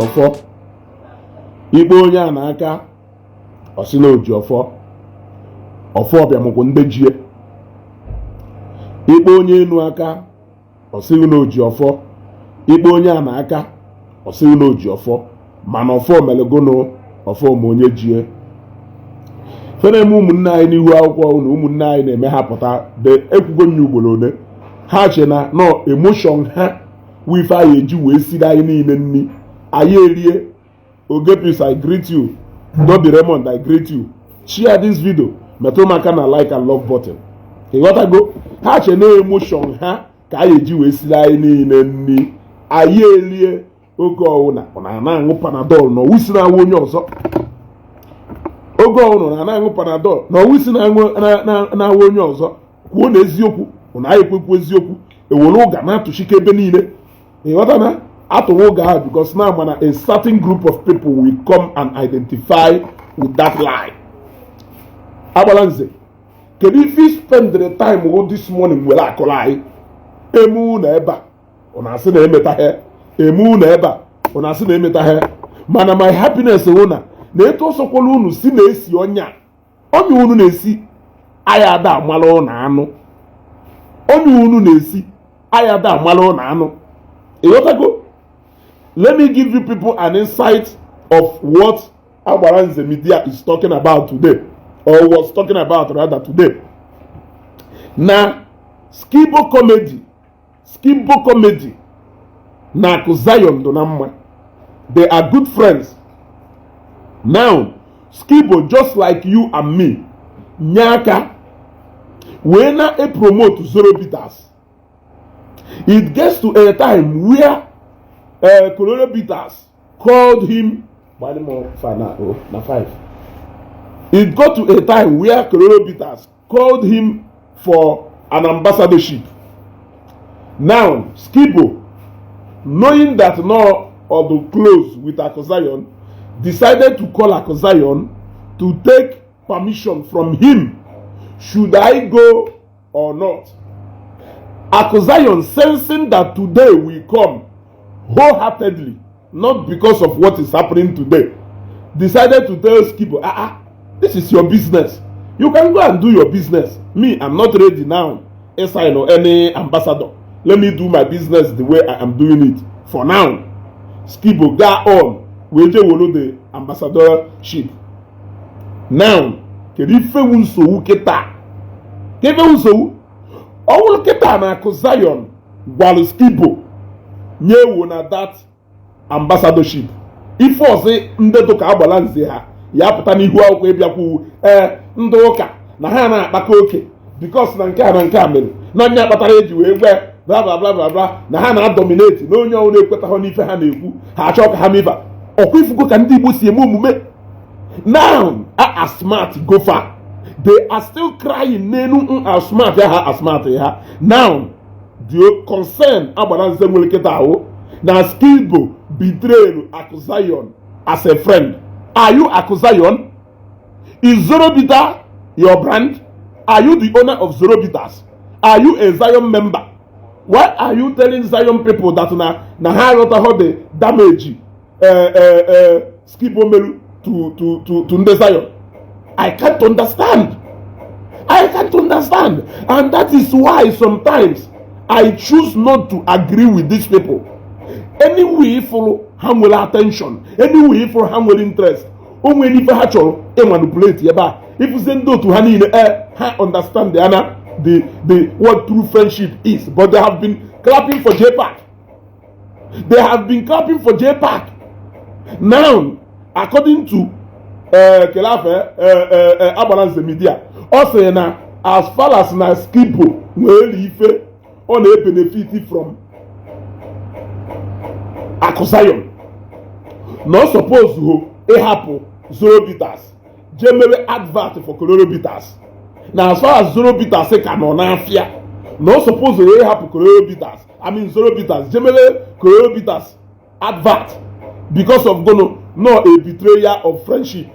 ọfọ. Ikpe onye a n'aka, ọ sị na oji ọfọ. Ọfọ ọbịamụkwụ ndị jie. Ikpe onye enu aka, ọ sịghị na oji ọfọ. Ikpe onye a n'aka, ọ sịghị na oji ọfọ. Mana ọfọ melegono ọfọ ma onye jie. Fere eme ụmụnne anyị n'ihu akwụkwọ na ụmụnne anyị na-eme ha pụta de ekwugo nya ugboro ole ha che na nọ emotion ha wụ ife anyị eji wee siri anyị niile nni anyị erie. Ogepis, I greet you. Dobby Raymond, I greet you. Share this video, metụ m aka na like and love button. Ịghọtago? Ha che na emotion ha ka anyị eji wee siri anyị niile nni anyị erie. Oge ọwụna ọ na-ana aṅụ Panadol na ọwụ si na-awụ onye ọzọ, oge ọwụna na na-aṅụ Panadol na ọwụ si na-awụ onye ọzọ, kwuo na eziokwu ọ na ekwekwu eziokwu ewere ụga na-atụchike ebe niile. Ịghọta na atụrụ ụga ahụ because na ama na a certain group of people will come and identify with that lie. Agbala Nze, kedu ife i spend the time wo this morning were akụrụ anyị emu na ebe a? Ọ na-asị na emetaghị emu na ebe a, ọ na-asị na emetaghị. Mana my happiness wụ na etu ọsọkwala unu si na-esi ọnya ọnya unu na-esi anyị ada amala ụnụ anụ ọnya unu na-esi anyị ada amala ụnụ anụ. Ịghọtago? Let me give you people an insight of what Agbalanze Media is talking about today, or was talking about rather today. Na Skibo Comedy, Skibo Comedy na Akụ Zion dị na mma. They are good friends. Now, Skibo, just like you and me, nye aka wee na-epromote Zoro Bitters. It gets to a time where Colonel Bitters called him. Oh, na five. It got to a time where Colonel Bitters called him for an ambassadorship. Now, Skibo, knowing that no or the close with Akuzayon, decided to call Akuzayon to take permission from him. Should I go or not? Akuzayon, sensing that today we come wholeheartedly, not because of what is happening today, decided to tell Skibo, "Ah, ah, this is your business. You can go and do your business. Me, I'm not ready now. Sign or any ambassador. Let me do my business the way I am doing it for now." Skibo go on, wee jee wolo the ambassadorship. Now, kedu ife wu nsogbu kịta? Ka ife wu nsogbu? Ọ bụrụ kịta na Akụ Zion gwalụ Skibo nye ewu na that ambassadorship, ife ọzọ ndị dụka Agbala Nze ha ya pụta n'ihu akwụkwọ ịbịakwu ee ndị ụka na ha na-akpakọ oke because na nke a na nke a mere na nya kpatara eji wee gwe bla bla bla bla bla na ha na-adominate na onye ọbụla ekwetaghọ n'ife ha na-ekwu ha achọ ka ha meva ọkwa. Ifugo ka ndị Igbo si eme omume now? A smart go far. They are still crying n'elu a smart ha, a smart ha. Now, the concern Agbara Nze nwere kịta ahụ na Skibo betrayed Akụ Zion as a friend. Are you Akụ Zion? Is Zoro Bitter your brand? Are you the owner of Zoro Bitters? Are you a Zion member? Why are you telling Zion people that na ha aghọtaghọ the damage Skibo melu to ndị Zion? I can't understand. I can't understand. And that is why sometimes I choose not to agree with these people. Anyway, follow ha nwere attention. Anyway, follow ha nwere interest. O nwere ife ha chọrọ ịmanipulate ebe a. Ifuzie ndị otu ha niile ha understand ya na the what true friendship is, but they have been clapping for JPAC. They have been clapping for JPAC. Now, according to Kelafe Agbalanze Media, ọ sịrị na as far as na Skibo nwere ife ọ na-ebenefit from Akụ Zion, na ọ suppose ho ịhapụ Zoro Bitters jee mewe advert for Kororo Bitters, na as far as Zoro Bitters ka nọ n'afịa, na ọ suppose ho ịhapụ Kororo Bitters, I mean Zoro Bitters, jee mewe Kororo Bitters advert because of gono no a betrayal of friendship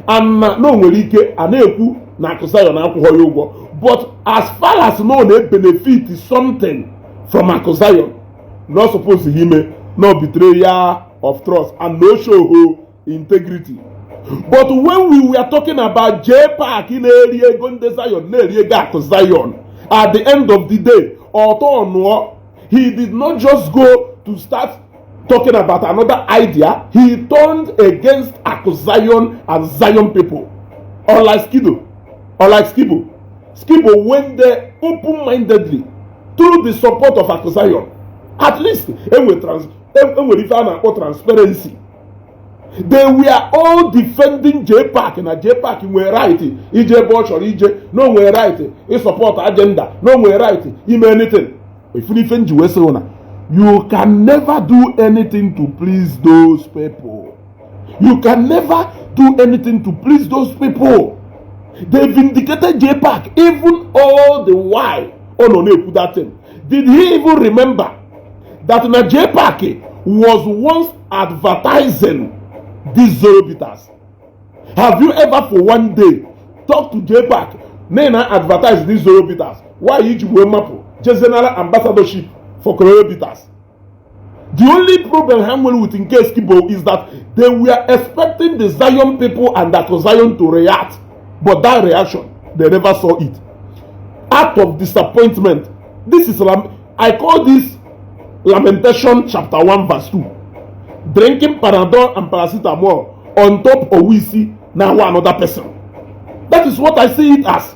and na o nwere ike a na-ekwu na Akụ Zion akwụghọ ya ụgwọ, but as far as na ọ na-benefit something from Akụ Zion, na ọ suppose ime no betrayal of trust and no show integrity. But when we were talking about JPAC na-eri ego ndị Zion, na-eri ego akụ Zion, at the end of the day, ọtọ nụọ, he did not just go to start talking about another idea. He turned against Aku Zion and Zion people. Unlike Skibo, unlike Skibo, Skibo went there open-mindedly through the support of Aku Zion. At least enwere ife a na-akpọ transparency. They were all defending JPAC na JPAC nwere right ije ebe ọ chọrọ ije, na o nwere right ịsupport agenda, na o nwere right ime anything. Ifunife nji wee sị na you can never do anything to please those people. You can never do anything to please those people. They vindicated JPAC even all the while ọ nọ na-ekwu that thing. Did he even remember that na JPAC was once advertising these Zoro Bitters? Have you ever for one day talk to JPAC na advertise these Zoro Bitters? Why iji wee mapụ jezenara ambassadorship for Corolla Bitters? The only problem ha nwere with nke Skibo is that they were expecting the Zion people and the Zion to react, but that reaction, they never saw it. Out of disappointment, this is I call this Lamentation chapter 1 verse 2. Drinking Panadol and paracetamol on top of isi na another person. That is what I see it as.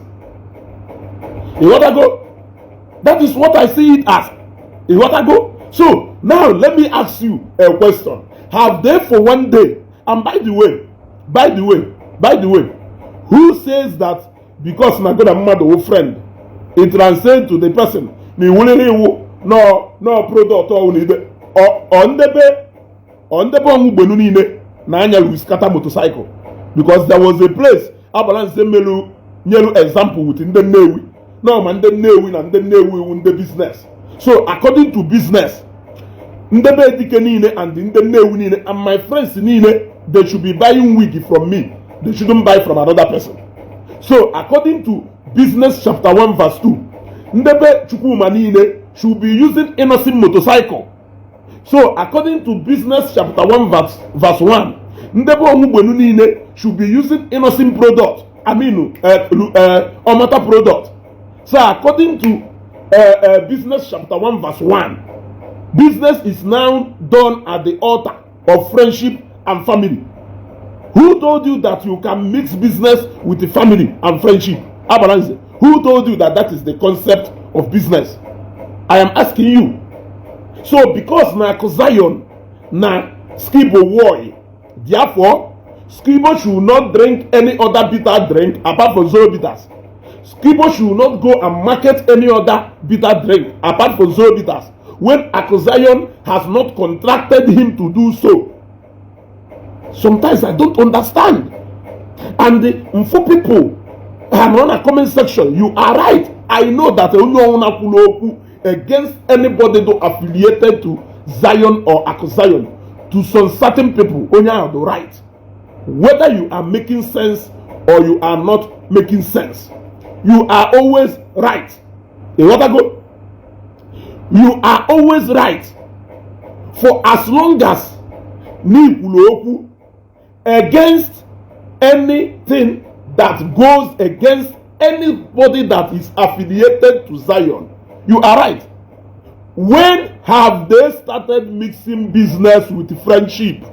You want to go? That is what I see it as. You want to go? So now let me ask you a question. Have they for one day, and by the way, by the way, by the way, who says that because na God and mmadụ wụ friend, it translates to the person na iwulere iwu no no product ọwụ na ibe ọ ndebe ọ ndebe ọnwụ gbenu niile na anya Louis Carter motorcycle? Because there was a place Agbalanze melu nyelu example with ndị Nnewi no ma ndị Nnewi na ndị Nnewi iwu ndị business. So according to business, ndebe dike niile and ndị Nnewi niile and my friends niile, they should be buying wig from me. They shouldn't buy from another person. So according to business chapter 1 verse 2, ndebe Chukwuma niile should be using Innoson motorcycle. So according to business chapter 1 verse 1, ndebe onwugbenu niile should be using Innoson product, I mean Omata product. So according to business chapter 1 verse 1, business is now done at the altar of friendship and family. Who told you that you can mix business with the family and friendship? Abalanze, who told you that that is the concept of business? I am asking you. So because na Zion na Skibo woi, therefore Skibo should not drink any other bitter drink apart from Zoro Bitters. Skibo should not go and market any other bitter drink apart from Zoro Bitters when Zion has not contracted him to do so. Sometimes I don't understand. And the for people and on a comment section, you are right. I know that onye ọbụla kwuru okwu against anybody though affiliated to Zion or Zion, to some certain people, onye ahụ the right. Whether you are making sense or you are not making sense, you are always right. Ịghọtago? You are always right for as long as n'ikwuru okwu against anything that goes against anybody that is affiliated to Zion. You are right. When have they started mixing business with friendship?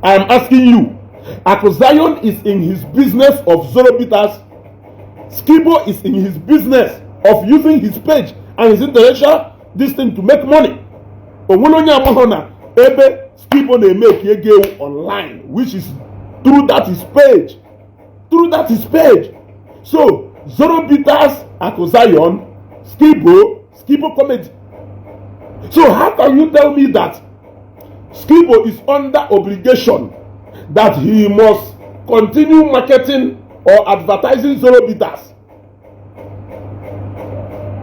I am asking you. Aku Zion is in his business of Zoro Bitters. Skibo is in his business of using his page and his intellectual this thing to make money. Onwere onye amaghọ na ebe Skibo na-emeki ego ewu online, which is through that his page. Through that his page. So, Zoro Bitters, Aku Zion, Skibo, Skibo Comedy. So how can you tell me that Skibo is under obligation that he must continue marketing or advertising Zoro Bitters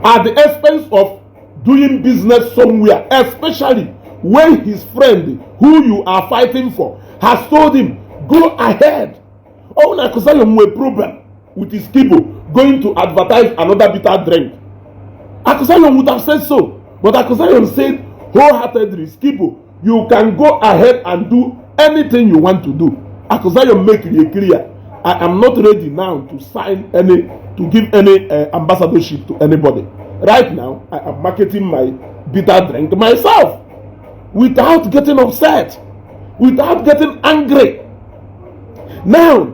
at the expense of doing business somewhere, especially when his friend who you are fighting for has told him, "Go ahead"? Oh, na Zion nwere problem with his Skibo going to advertise another bitter drink, Akuzayon would have said so. But Akuzayon said wholeheartedly, "Skibo, You can go ahead and do anything you want to do. Akụ Zion make it clear, "I am not ready now to sign any, to give any ambassadorship to anybody. Right now I am marketing my bitter drink myself," without getting upset, without getting angry. Now,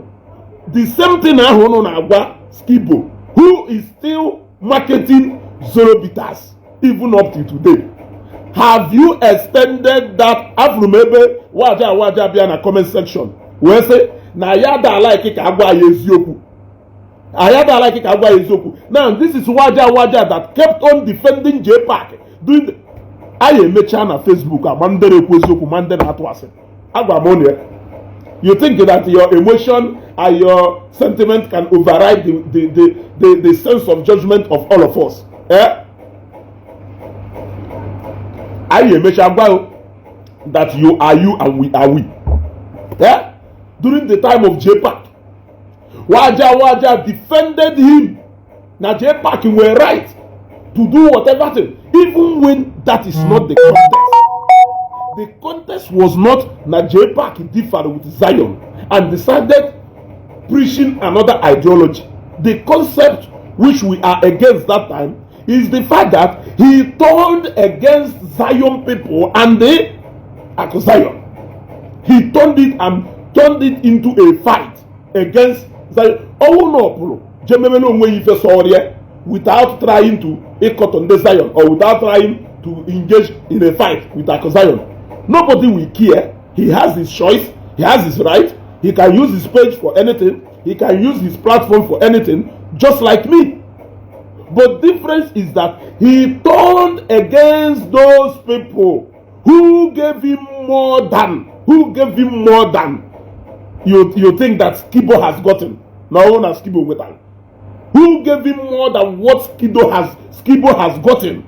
the same thing ahụ unu na-agwa Skibo, who is still marketing Zoro Bitters even up to today, have you extended that? Afụrụ m ebe waja waja bịa na comment section wee sị na ya da like ka agwa ya eziokwu, ya da like ka agwa ya eziokwu. Now, this is waja waja that kept on defending JPAC doing the anyị emechaa na Facebook agba ndị na-ekwu eziokwu ma ndị na-atụ asị. Agwa m unu ya, you think that your emotion and your sentiment can override the sense of judgment of all of us, eh? Anyị emechaa gwa that you are you and we are we, eh? During the time of JPAC, waja waja defended him na JPAC nwere right to do whatever thing, even when that is not the context. The context was not na JPAC differed with Zion and decided preaching another ideology. The concept which we are against that time is the fact that he turned against Zion people and the Aku Zion. He turned it and turned it into a fight against Zion. Ọnwụ na ọ pụrụ jee memere onwe ya ife sọrọ ya without trying to ịkọtọ ndị Zion or without trying to engage in a fight with Aku Zion, nobody will care. He has his choice, he has his right, he can use his page for anything, he can use his platform for anything, just like me. But difference is that he turned against those people who gave him more than, who gave him more than you think that Skibo has gotten. No, na Skibo nwetara. Who gave him more than what Skibo has gotten.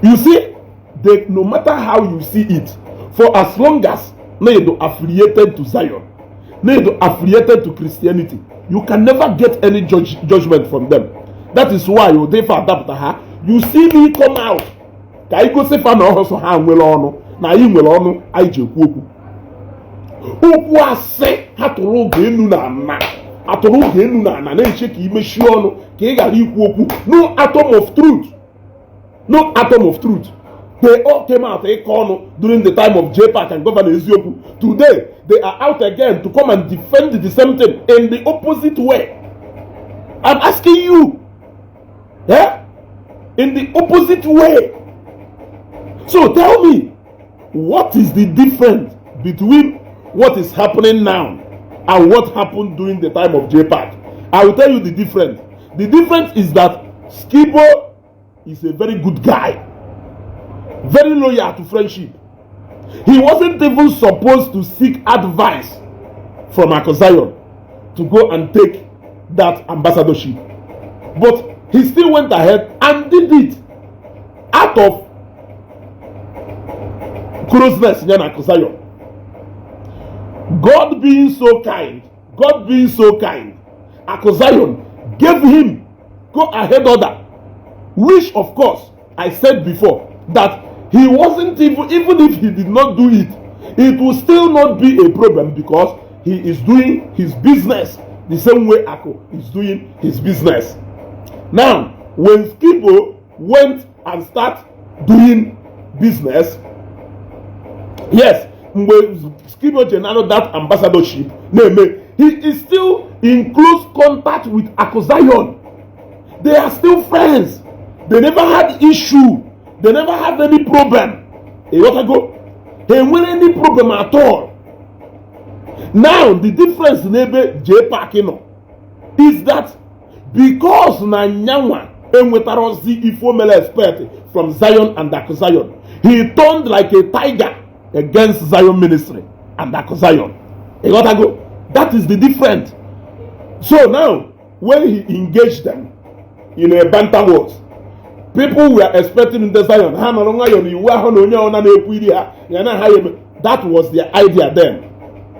You see, they, no matter how you see it, for as long as na you affiliated to Zion, na you affiliated to Christianity, you can never get any judgment from them. That is why you dey for adapter ha. You see me come out ka anyị gosi fa na ọhụsọ ha nwere ọnụ na anyị nwere ọnụ anyị ji ekwu okwu. Okwu asị ha tụrụ oge enu na ana, atụrụ oge enu na ana na-eche ka imechie ọnụ ka ị ghara ikwu okwu. No atom of truth, no atom of truth. They all came out ịkọ ọnụ during the time of JPAC and Governor Eziokwu. Today they are out again to come and defend the same thing in the opposite way. I'm asking you, yeah? In the opposite way. So tell me, what is the difference between what is happening now and what happened during the time of JPAC? I will tell you the difference. The difference is that Skibo is a very good guy, very loyal to friendship. He wasn't even supposed to seek advice from Aku Zion to go and take that ambassadorship. But he still went ahead and did it out of closeness ya na Aku Zion. God being so kind, God being so kind, Aku Zion gave him go ahead order, which of course I said before that he wasn't even, even if he did not do it, it will still not be a problem because he is doing his business the same way Ako is doing his business. Now, when Skibo went and start doing business, yes, mgbe Skibo jenaro that ambassadorship na-eme, he is still in close contact with Aku Zion. They are still friends. They never had issue, they never had any problem. Ịghọtago? Ha enwere any problem at all. Now, the difference n'ebe JPAC nọ is that because na nyanwa enwetarozi ife o mere expect from Zion and Aku Zion, he turned like a tiger against Zion ministry and Aku Zion. Ịghọtago? That is the difference. So now, when he engaged them in a banter words, people were expecting ndị Zion ha nọrọ nwayọọ na iwu ahụ na onye ọna na-ekwu iri ha ya na ha eme. That was their idea then,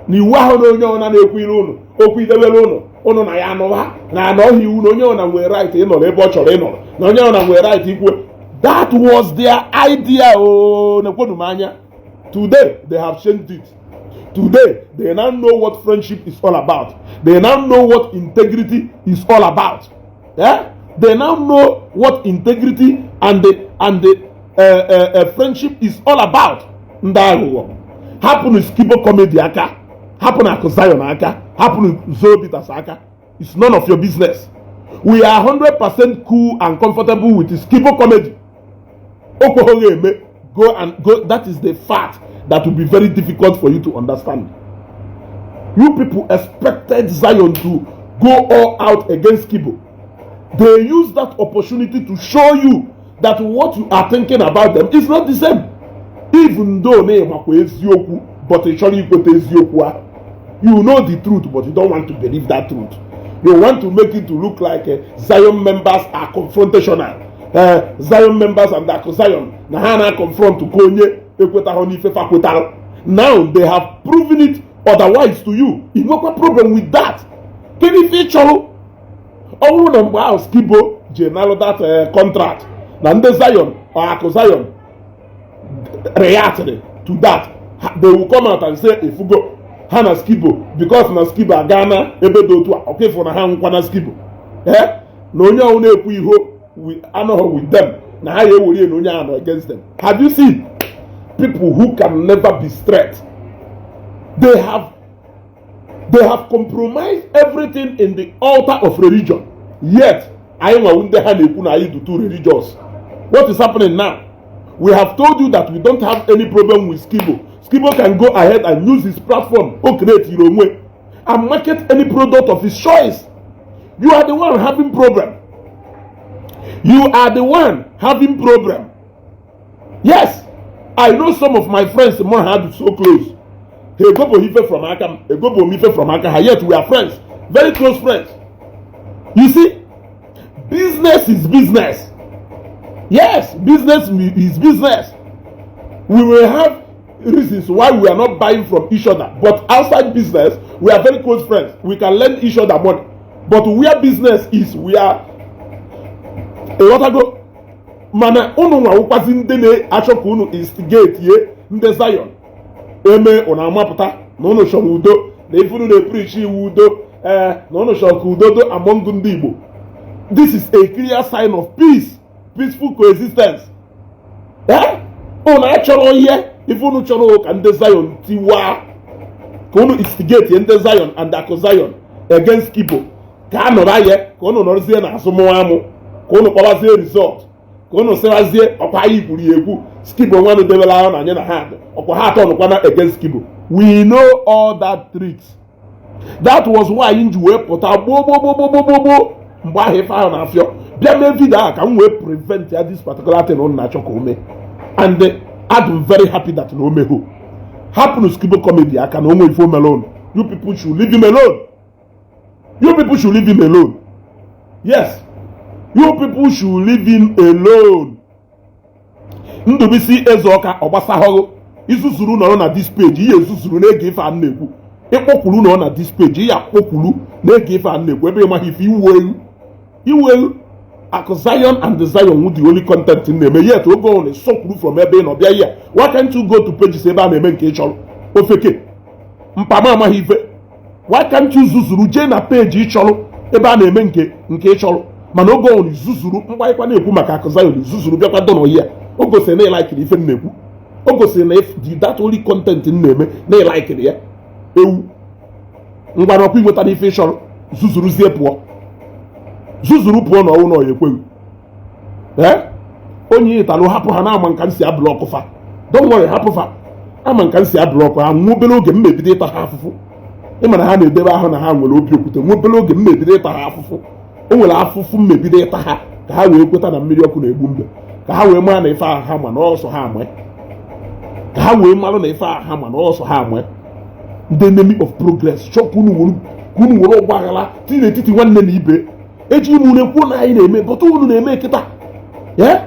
na iwu ahụ na onye ọna na-ekwu iri ụnụ okwu idebere ụnụ ụnụ na ya anụwa na anọghị iwu na onye ọna nwere right ịnọrọ ebe ọ chọrọ ịnọrọ, na onye ọna nwere right ikwu. That was their idea. O nekwenu m anya. Today they have changed it. Today they now know what friendship is all about. They now know what integrity is all about. Yeah? They now know what integrity and the friendship is all about. Ndị aghụghọ, hapụnụ Skibo Comedy aka, hapụnụ Akụ Zion aka, hapụnụ Zobitas aka. It's none of your business. We are 100% cool and comfortable with Skibo Comedy. Okwoghị eme. Go and go. That is the fact that will be very difficult for you to understand. You people expected Zion to go all out against Skibo. They use that opportunity to show you that what you are thinking about them is not the same, even though na ịmakwa eziokwu, but ị chọrọ ikweta eziokwu ahụ. You know the truth, but you don't want to believe that truth. You want to make it to look like Zion members are confrontational. Zion members and Akụ Zion na ha na confront ka onye ekwetahụ n'ife fa kwetara. Now they have proven it otherwise to you. Ị nwekwa problem with that? Kedu ife ị chọrọ? Ọ bụrụ na mgbe ahụ Skibo ji nalụ that contract na ndị Zion or Akụ Zion reacted to that, they will come out and say, "Efugo ha na Skibo," because na Skibo aga na ebe dị otu a ọkwa ịfụ na ha nwụkwa na Skibo, eh, na onye ọwụ na-ekwu iho anọghị with them, na ha ya ewere na onye ahụ nọ against them. Have you seen people who can never be straight? They have compromised everything in the altar of religion, yet anyị nwawu ndị ha na-ekwu na anyị dị too religious. What is happening now? We have told you that we don't have any problem with Skibo. Skibo can go ahead and use his platform o create onwe and market any product of his choice. You are the one having problem. You are the one having problem. Yes, I know some of my friends mụ ha dị so close. Ha egobo ife from aka m, egobo m ife from aka ha, yet we are friends, very close friends. You see, business is business. Yes, business is business. We will have reasons why we are not buying from each other, but outside business we are very close friends. We can lend each other money, but where business is, we are, ịghọtago? Mana unu nwawụkwazi ndị na-achọ ka unu instigate ye ndị Zion eme unu amapụta na unu chọrọ udo, na ife unu na-epreach iwu udo, ee, na unu chọrọ ka udo do among ndị Igbo. This is a clear sign of peace, peaceful coexistence. Ee, unu achọrọ ihe ife unu chọrọ ka ndị Zion tiwaa, ka unu instigate ndị Zion and Akụ Zion against Skibo, ka a nọrọ ya, ka unu nọrọzie n'azụ mụọ amụ, ka unu kpọbazie result, ka unu sịwazie ọkwa anyị kwuru ya ekwu. Skibo nwanụ debere ahụ na anyị na ha dị ọkwa ha atọ nụkwana against Skibo. We know all that tricks. That was why m ji wee pụta gboo gboo gboo gboo gboo gboo mgbe ahụ ife ahụ na-afịọ bịa mee video ahụ, ka m wee prevent ya, this particular thing unu na-achọ ka o mee. And I'm very happy that na o megho. Hapụnụ Skibo Comedy aka na onwe ife o mere unu. You people should leave him alone. You people should leave him alone. Yes, you people should leave him alone. Ndụbisi Ezeọka, ọgbasahọghụ izuzuru nọrọ na this page, ihe ezuzuru na-ege ife a na-ekwu. Ịkpọkwuru nọ na this page, ihe akpọkwuru na-ege ife a na-ekwu ebe ịmaghị ife iwu ewu iwu ewu. Akụ Zion and the Zion wu the only content m na-eme, yet oge ọ na-esọkwuru from ebe ị nọ bịa here. Why can't you go to pages ebe a na-eme nke ị chọrọ? Ofeke mpama amaghị ife. Why can't you zuzuru jee na page ị chọrọ ebe a na-eme nke ị chọrọ? Mana oge ọ zuzuru mkparịkwa na-ekwu maka Akụ Zion, zuzuru bịakwa dọnọ ya. O gosiri na ịlikiri ife m na-ekwu. O gosiri na the that only content m na-eme na ịlikiri ya. Ewu ngwara ọkwa inwetara ife ị chọrọ, zuzuruzie pụọ, zuzuru pụọ na ọnwụ na ọya ekweghị. Ee, onye ịtalụ, hapụ ha na ama nka m si ablock fa. Don't worry, hapụ fa, ama nka m si ablock ha. Nwa obere oge m mebido ịta ha afụfụ. Ịma na ha na-edebe ahụ na ha nwere obi okwute. Nwa obere oge m mebido ịta ha afụfụ. O nwere afụfụ m mebido ịta ha ka ha wee kweta na mmiri ọkụ na-egbu mbe, ka ha wee mara na ife ahụ ha ma na ọsọ ha ama, ka ha wee mara na ife ahụ ha ma na ọsọ ha ama. Ndị enemy of progress chọọ ka unu were ọgba aghara tinye n'etiti nwanne na ibe. Eji ime unu ekwuo na anyị na-eme bọta, unu na-eme kịta ya,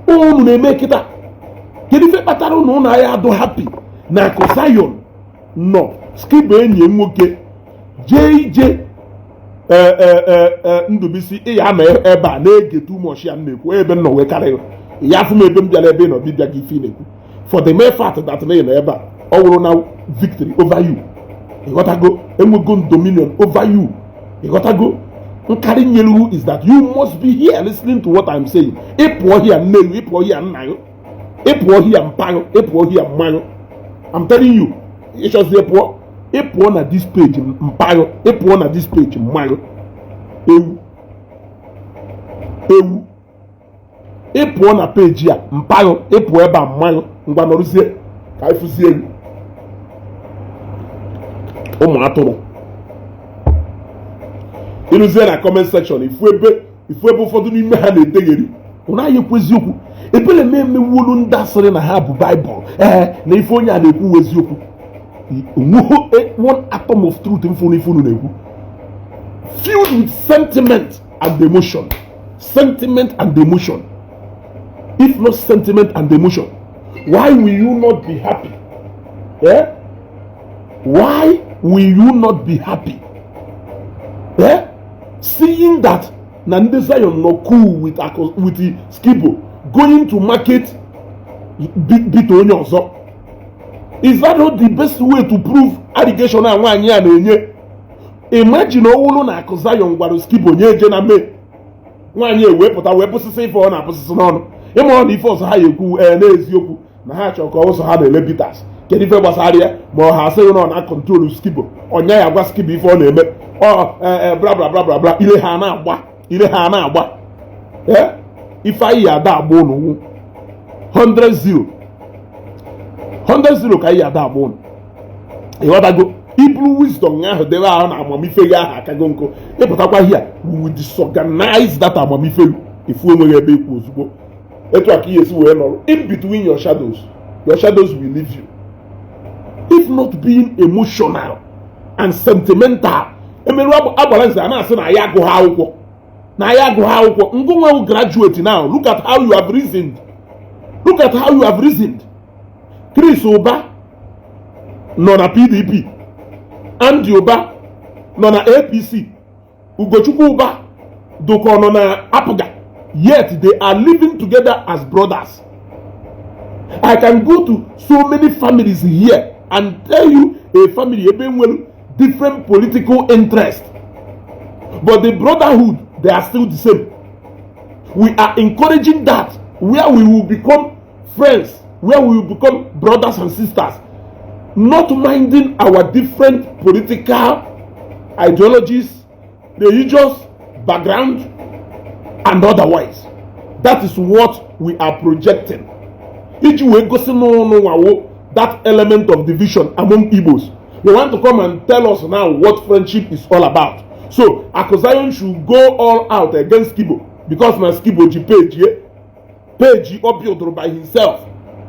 unu na-eme kịta. Kedu ife kpatara unu ụnụ anyị adụ happy na Akụ Zion nọ? Skibo enyi m nwoke jee ije Ndụbisi, ị ya anọ ebe a na-ege too much ya m na-ekwu ebe m nọ wee karịa ya. Afụ m ebe m bịara ebe ị nọ bịbịa gị ife ị na-ekwu. For the mere fact that na ị nọ ebe a, ọ wụrụ na victory over you. Ịghọtago? Enwego dominion over you. Ịghọtago? Nkarị nyere is that you must be here listening to what I'm saying. Ịpụọ here, nne gị. Ịpụọ here, nna gị. Ịpụọ here, mpaghụ. Ịpụọ here, mmanyụ. I'm telling you, ịchọzie pụọ. Ịpụọ na this page, mpaghụ. Ịpụọ na this page, mmanyụ. Ewu ewu, ịpụọ na page a, mpaghụ. Ịpụọ ebe a, mmanyụ. Ngwa, nọrụzie ka anyị fụzie egwu ụmụ atụrụ. Ịrụzie na comment section, ifu ebe ụfọdụ n'ime ha na-edegheri ụna anyị ekwu eziokwu. Ebere m emewuolu ndị asịrị na ha bụ Baịbụl. Ee, na ife onye a na-ekwu eziokwu, onweghị one atom of truth mfụ n'ife unu na-ekwu, filled with sentiment and emotion, sentiment and emotion. If not sentiment and emotion, why will you not be happy? Eh? Why will you not be happy, eh? Seeing that na ndị Zion nọ cool with the Skibo going to market bite onye ọzọ, is that not the best way to prove allegation a nwaanyị a na-enye? Imagine owulu na Akụ Zion gwara Skibo nye eje na mee nwaanyị ewee pụta wee pụsịsị ife ọ na-apụsịsị n'ọnụ. Ịma ọ na ife ọzọ ha ya ekwu, ee, n'eziokwu na ha chọrọ ka ọsọ ha na-ele bitters. Kedu ife gbasara ya? Ma ọ ha asịghị na ọ na-acontrol Skibo, ọnya ya gwa Skibo ife ọ na-eme, ọ bla bla bla bla bla. Ile ha na-agba, ile ha na-agba. Ee, ife anyị ya ada agba ụnụ wụ 100 0 100 0 ka anyị ya ada agba ụnụ. Ịghọtago? Iburu wisdom ahụ debe ahụ na amamife gị ahụ akago nkụ, ịpụtakwa here, we will disorganize that amamife gị. Ifu enweghị ebe ikwu ozugbo etu a ka ihe esi wee nọrọ in between your shadows. Your shadows will leave you. If not being emotional and sentimental, emerụ agbara nze a na-asị na ya agụghị akwụkwọ, na ya agụghị akwụkwọ. Ngụnwa graduate now, look at how you have reasoned. Look at how you have reasoned. Chris Ụba nọ na PDP, Andy Ụba nọ na APC, Ugochukwu Ụba dụkọ nọ na APGA, yet they are living together as brothers. I can go to so many families here and tell you a family ebe nwere different political interest, but the brotherhood, they are still the same. We are encouraging that, where we will become friends, where we will become brothers and sisters, not minding our different political ideologies, religious background and otherwise. That is what we are projecting. Iji wee gosi n'ụnụ nwawo that element of division among Igbos. You want to come and tell us now what friendship is all about. So Akuzion should go all out against Skibo because na Skibo ji page ye, page ọ built by himself,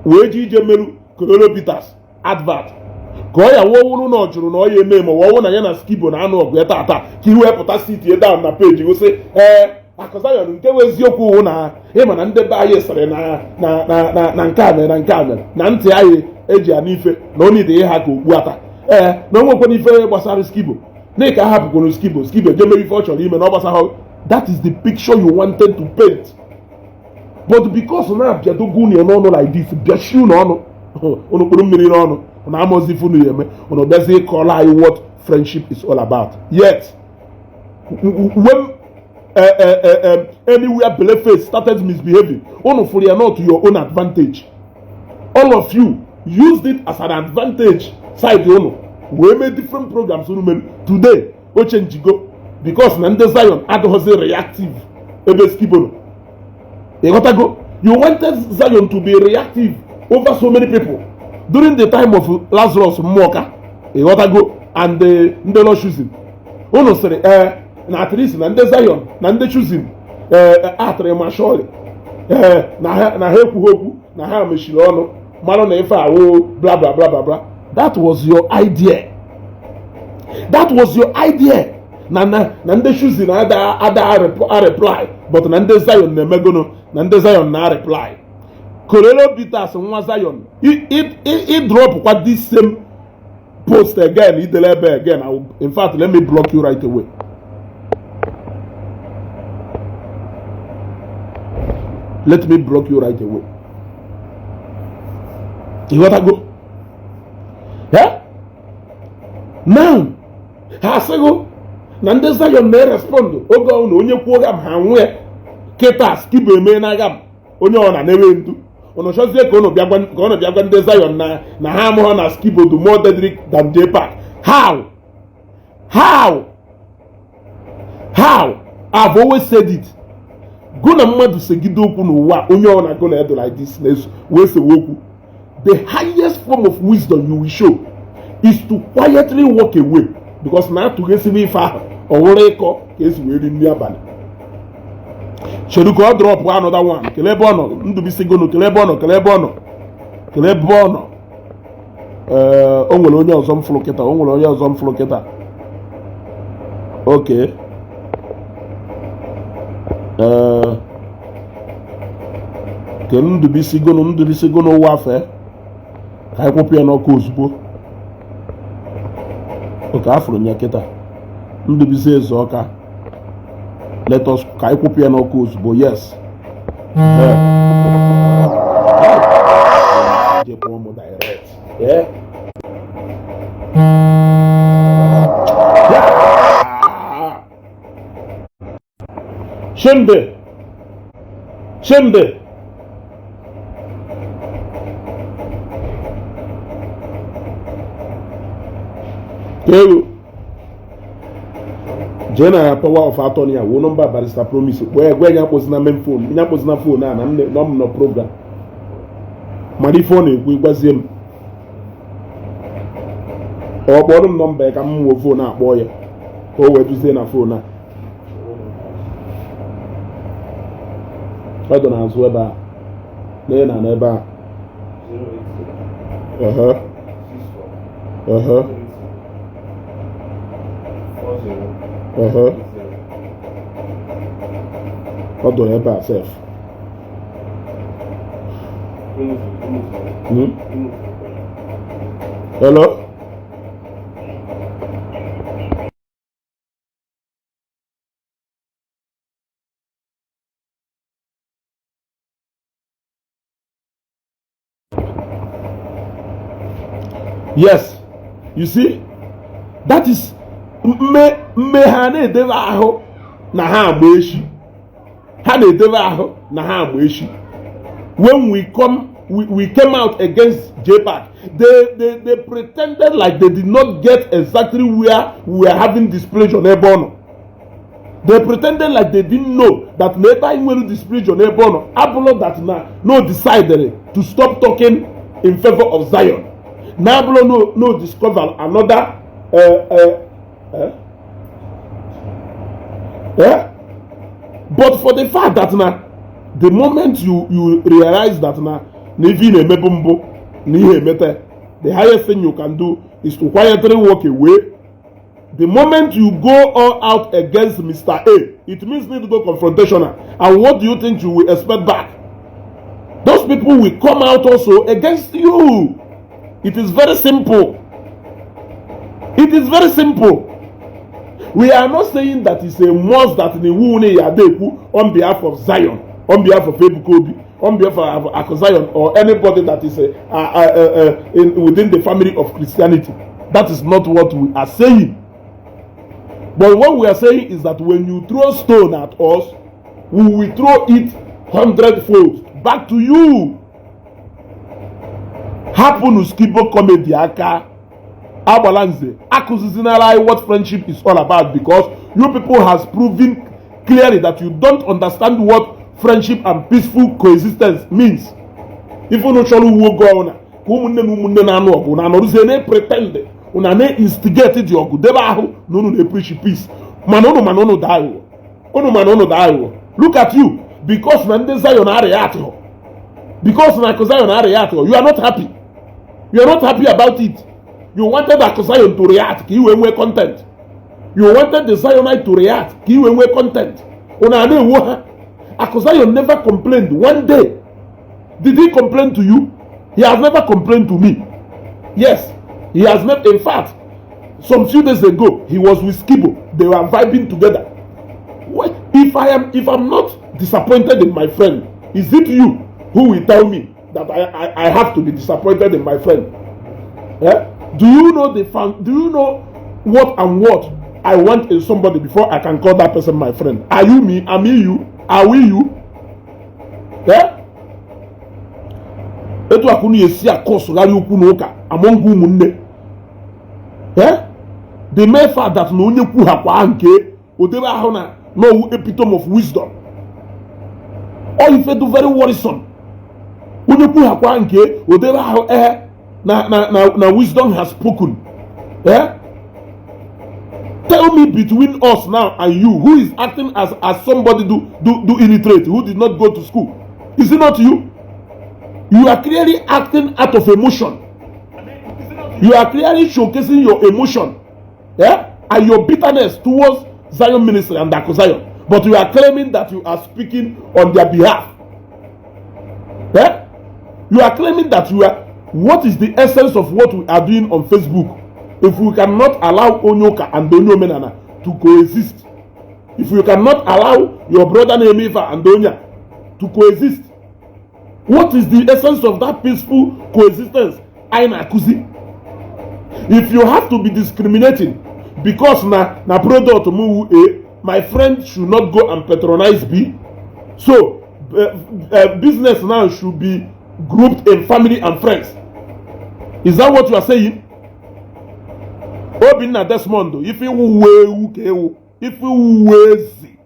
wee ji ije meru Kororo Bitters advert, ka ọ ya wụọ wụrụ na ọ jụrụ na ọ ya eme, ma ọ wụ na ya na Skibo na-anụ ọgụ ya tata, ka i wee pụta sitie down na page gosi, ee, Akuzion, nke bụ eziokwu wụ na ịma na ndị be anyị sịrị na nke a mere, na nke a mere, na ntị anyị eji anụ ife na onide ịha ka okpu ata. Ee, na o nwekwana ife gbasara Skibo na ka a hapụkwara Skibo, Skibo eje mere ife ọ chọrọ ime na ọ gbasara. That is the picture you wanted to paint, but because na abịadogo unu ya n'ọnụ like this, bịachie unu ọnụ, unu kpụrụ mmiri n'ọnụ na amaozi ife unu ya eme, unu bịazie ịkọrọ anyị what friendship is all about. Yet when anywhere Beleface started misbehaving, unu fụrụ ya not to your own advantage. All of you used it as an advantage side unu wee mee different programs unu mere. Today o chenjigo because na ndị Zion adịghịzi reactive ebe Skibo nọ. Ịghọtago? You wanted Zion to be reactive over so many people during the time of Lazarus Mmụọka, ịghọtago, and ndị Lord Chosen. Unu sịrị, ee, na at least na ndị Zion na ndị Chosen, ee, atịrị ma surely, ee, na ha ekwughị okwu, na ha mechiri ọnụ mara na ife awụ bla bla bla bla bla. That was your idea. That was your idea. Na ndị Chosen ada a reply, but na ndị Zion na-emegono, na ndị Zion na reply. Kororo Bitters, nwa Zion, i drop kwa this same post again, idele ebe again, in fact, let me block you right away. Let me block you right away. Ịghọtago? Eh? Now ha asịghị na ndị Zion na-erespond oge ọ na onye kwuo gam ha nwee kịta Skibo eme n'agha m onye ọ na na-ewe ndu unu chọzie ka unu bịa gwa ka unu bịa gwa ndị Zion na ha amụghọ na Skibo do more deadly than JPAC. How? How? How? I've always said it. Gụ na mmadụ segide okwu n'ụwa, onye ọ na-agụ na edo like this na-eso wee sewe okwu, the highest form of wisdom you will show is to quietly walk away, because na atụghesibe ife ahụ ọ wụrụ ịkọ ka esi wee ri nri abalị. Chedu ka ọ drop another one. Kelee ebe ọ nọ. Ndubisi gono, kelee ebe ọ nọ, kelee ebe ọ nọ, kelee ebe ọ nọ. Ee, o nwere onye ọzọ m fụrụ kịta, o nwere onye ọzọ m fụrụ kịta. Okay, ee, ke Ndubisi gono, Ndubisi gono wafe ka anyị kwụpụ ya n'ọkụ ozugbo. Oke afụrụ ya kịta, Ndubisi eze ọka. Let us ka anyị kwụpụ ya n'ọkụ ozugbo. Yes. Ee. Je kpọọ m direct. Yeah. Yeah. Chimdi. Chimdi. Ewu. Jee na power of attorney a, wuo nọmba Barrister Promise, kpọọ ya, gwa ya akpọzina main phone, ya akpọzina phone a na m nọ m nọ program. Mara ife ọ na-ekwu, ịgwazie m. Ọ kpọrọ m nọmba ya ka m nwuo phone a kpọọ ya ka o wee duzie na phone a. Ọ dị n'azụ ebe a. Lee na n'ebe a. Ehe. Ehe. Ehe. Ọ dọrọ ebe a sef. Hello? Yes, you see, that is mme mme ha na-edebe ahụ na ha agba echi, ha na-edebe ahụ na ha agba echi. When we come, we came out against JPAC, they pretended like they did not get exactly where we were having displeasure n'ebe ọ nọ. They pretended like they didn't know that na ebe anyị nwere displeasure n'ebe ọ nọ abụrụ that na no decided to stop talking in favor of Zion, na abụrụ no discover another but for the fact that na the moment you realize that na ife ị na-emebu mbụ na ihe emete, the highest thing you can do is to quietly walk away. The moment you go all out against Mr. A, it means need to go confrontational. And what do you think you will expect back? Those people will come out also against you. It is very simple. It is very simple. We are not saying that it's a must that Niwune Yadeku on behalf of Zion, on behalf of Ebuka Obi, on behalf of Aku Zion, or anybody that is within the family of Christianity. That is not what we are saying. But what we are saying is that when you throw stone at us, we will throw it hundredfold back to you. Hapụnụ Skibo comedy aka. Agbalanze akụzizinara anyị what friendship is all about, because you people has proven clearly that you don't understand what friendship and peaceful coexistence means. Ife unu chọrọ uwe oge ọbụla ka ụmụnne na ụmụnne na-anụ ọgụ na anọrụzie na-pretend unu na-instigate dị ọgụ debe ahụ na unu na-epreach peace, mana unu daa aghụghọ, unu mana unu daa aghụghọ. Look at you. Because na ndị Zion arịa atịghọ, because na Akụ Zion arịa atịghọ, you are not happy. You are not happy about it. You wanted Akụ Zion to react ka i wee nwee content. You wanted the Zionite to react ka i wee nwee content. Unu a na-ewo ha. Akụ Zion never complained one day. Did he complain to you? He has never complained to me. Yes, he has never. In fact, some few days ago, he was with Skibo. They were vibing together. What if I'm not disappointed in my friend, is it you who will tell me? that I have to be disappointed in my friend? Eh? Do you know the fan? Do you know what and what I want in somebody before I can call that person my friend? Are you me? Am I you? Are we you? Eh? Etu akunu esi akọsụgharị okwu na ụka among ụmụnne. Eh? The mere fact that na onye kwughakwa nke odebe ahụ na n'owu epitome of wisdom. Ọ ife do very worrisome. Onye kwughakwa nke odebe ahụ, eh, na wisdom has spoken. Eh? Tell me, between us now and you, who is acting as somebody do illiterate, who did not go to school? Is it not you? You are clearly acting out of emotion. You are clearly showcasing your emotion, yeah, and your bitterness towards Zion Ministry and Dako Zion, but you are claiming that you are speaking on their behalf. Yeah, you are claiming that you are. What is the essence of what we are doing on Facebook if we cannot allow Onye ụka and Onye Omenana to coexist? If you cannot allow your brother na-eme and Onya to coexist, what is the essence of that peaceful coexistence anyị na-akụzi? If you have to be discriminating because na product m wu A, my friend should not go and patronize B, so business now should be grouped in family and friends, is that what you are saying? Obinna Desmond, ife iwu ewu ka ewu, ife iwu ezi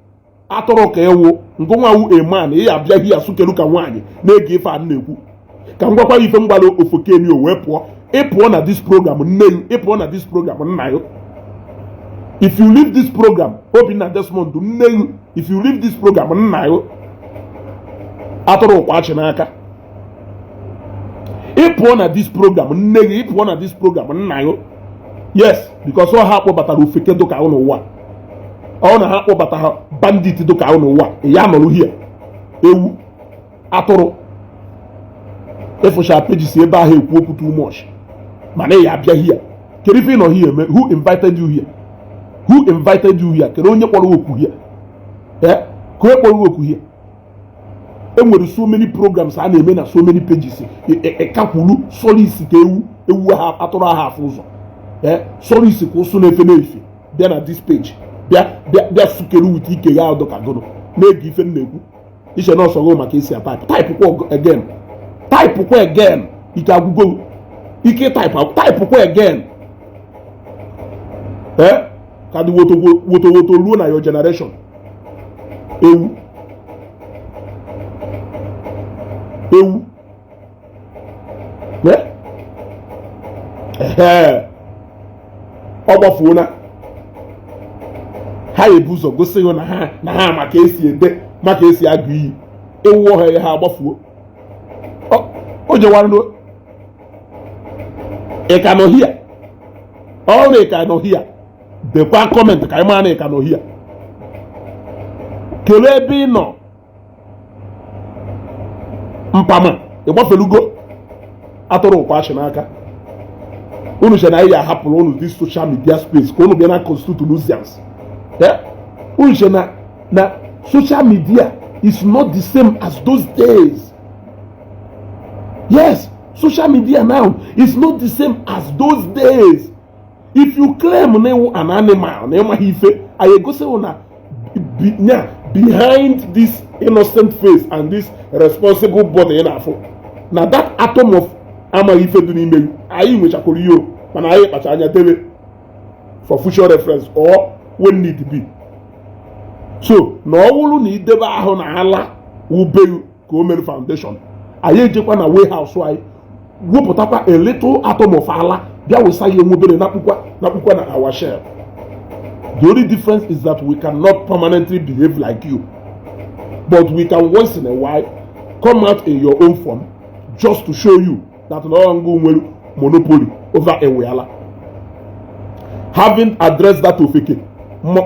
atụrụ ka ewu, ngụnwa wu a man, ị abịa hi asụkeru ka nwaanyị na-ege ife a na-ekwu. Ka m gwakwa ife mgbara ofokeni o wee pụọ. Ị pụọ na this program, nne you. Ị pụọ na this program, nna you. If you leave this program, Obinna Desmond, nne you. If you leave this program, nna you. Atụrụ ụkwa achị n'aka. Ị pụọ na this program, nne gị. Ị pụọ na this program, nna you. Yes, because ọ ha kpọbatara ofeke dụka n'ụwa, ọ na ha kpọbata ha bandit dụka n'ụwa, ya nọrọ hie ewu atụrụ ịfụcha pages ebe ahụ ekwu okwu too much, mana ya abịa here. Kedu ife ị nọ here eme? Who invited you here? Who invited you here? Kedu onye kpọrọ okwu here? Eh, ka onye kpọrọ okwu here? Enwere so many programs a na-eme na so many pages. Ịkakwuru sọrọ isi ka ewu ewu ha atụrụ aha afụ ụzọ, ee, sọrọ isi ka ụsụ na-efe na-efe bịa na this page, bịa bịa bịa sukere wit ike ya ọdụ ka gụnụ na-ege ife m na-ekwu. Iche na ọsọgụ maka esi a type. Type kwa again, type kwa again. Ike agwụgo ike type. Type kwa again, ee, ka dị woto woto woto ruo na your generation. Ewu ewu. Ee, ọ gbafuona. Ha ebu ụzọ gosi gị na ha maka esi ede, maka esi agụ iyi ewu ọha ya. Ha agbafuo. O jewara ị ka nọ hia ọ na ị ka nọ hia. Dekwa comment ka anyị mara na ị ka nọ hia. Kelee ebe ị nọ. Mpama ịgbafelugo atụrụ ụkwa achị n'aka. Unu che na anyị ga-ahapụrụ unu this social media space ka unu bịa na constitute nuisance? Unu che na social media is not the same as those days? Yes, social media now is not the same as those days. If you claim na ịwụ an animal na ịmaghị ife anyị egosighị na nya behind this innocent face and this responsible body ị na-afụ, na that atom of amaghị ife dị n'ime gị, anyị nwechakwara ihe o, mana anyị kpacha anya debe for future reference or when need be. So na ọ bụrụ na idebe ahụ na ala wubeghị ka o mere foundation, anyị ejekwa na warehouse anyị wepụtakwa a little atom of ala, bịa wụsa ya enwebere nakpukwa nakpukwa na our shell. The only difference is that we cannot permanently behave like you, but we can once in a while come out in your own form just to show you that no longer nwere monopoly over Eweala. Having addressed that ofeke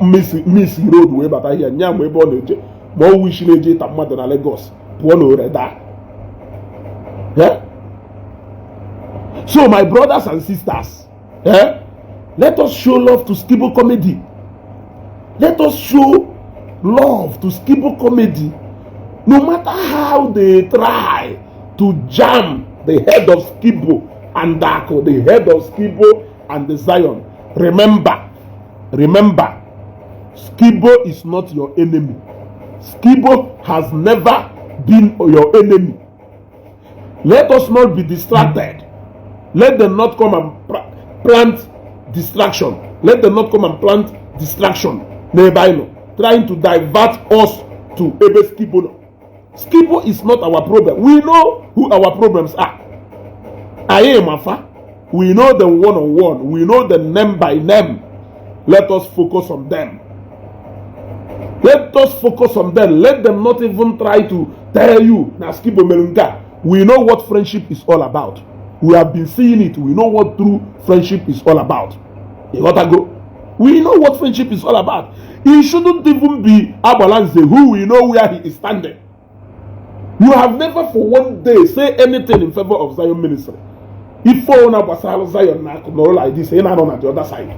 miss road wee bata here nya ma ebe ọ na-eje, ma ọ wụ isi na-eje ịta mmadụ na Lagos pụọ na ore daa. Yeah? So my brothers and sisters, eh, let us show love to Skibo Comedy. Let us show love to Skibo Comedy. No matter how they try to To jam the head of Skibo and Dako, the head of Skibo and the Zion. Remember, remember, Skibo is not your enemy. Skibo has never been your enemy. Let us not be distracted. Let them not come and plant distraction. Let them not come and plant distraction n'ebe anyị nọ, trying to divert us to ebe Skibo nọ. Skibo is not our problem. We know who our problems are. Anyị mafa. We know them one on one. We know them name by name. Let us focus on them. Let us focus on them. Let them not even try to tell you na Skibo mere nke a. We know what friendship is all about. We have been seeing it. We know what true friendship is all about. You gotta go. We know what friendship is all about. It shouldn't even be Agbalanze, who we know where he is standing. You have never for one day say anything in favor of Zion ministry. Ife ọbụla gbasara Zion na akụ nọrọ like this, ị na-anọ na the other side.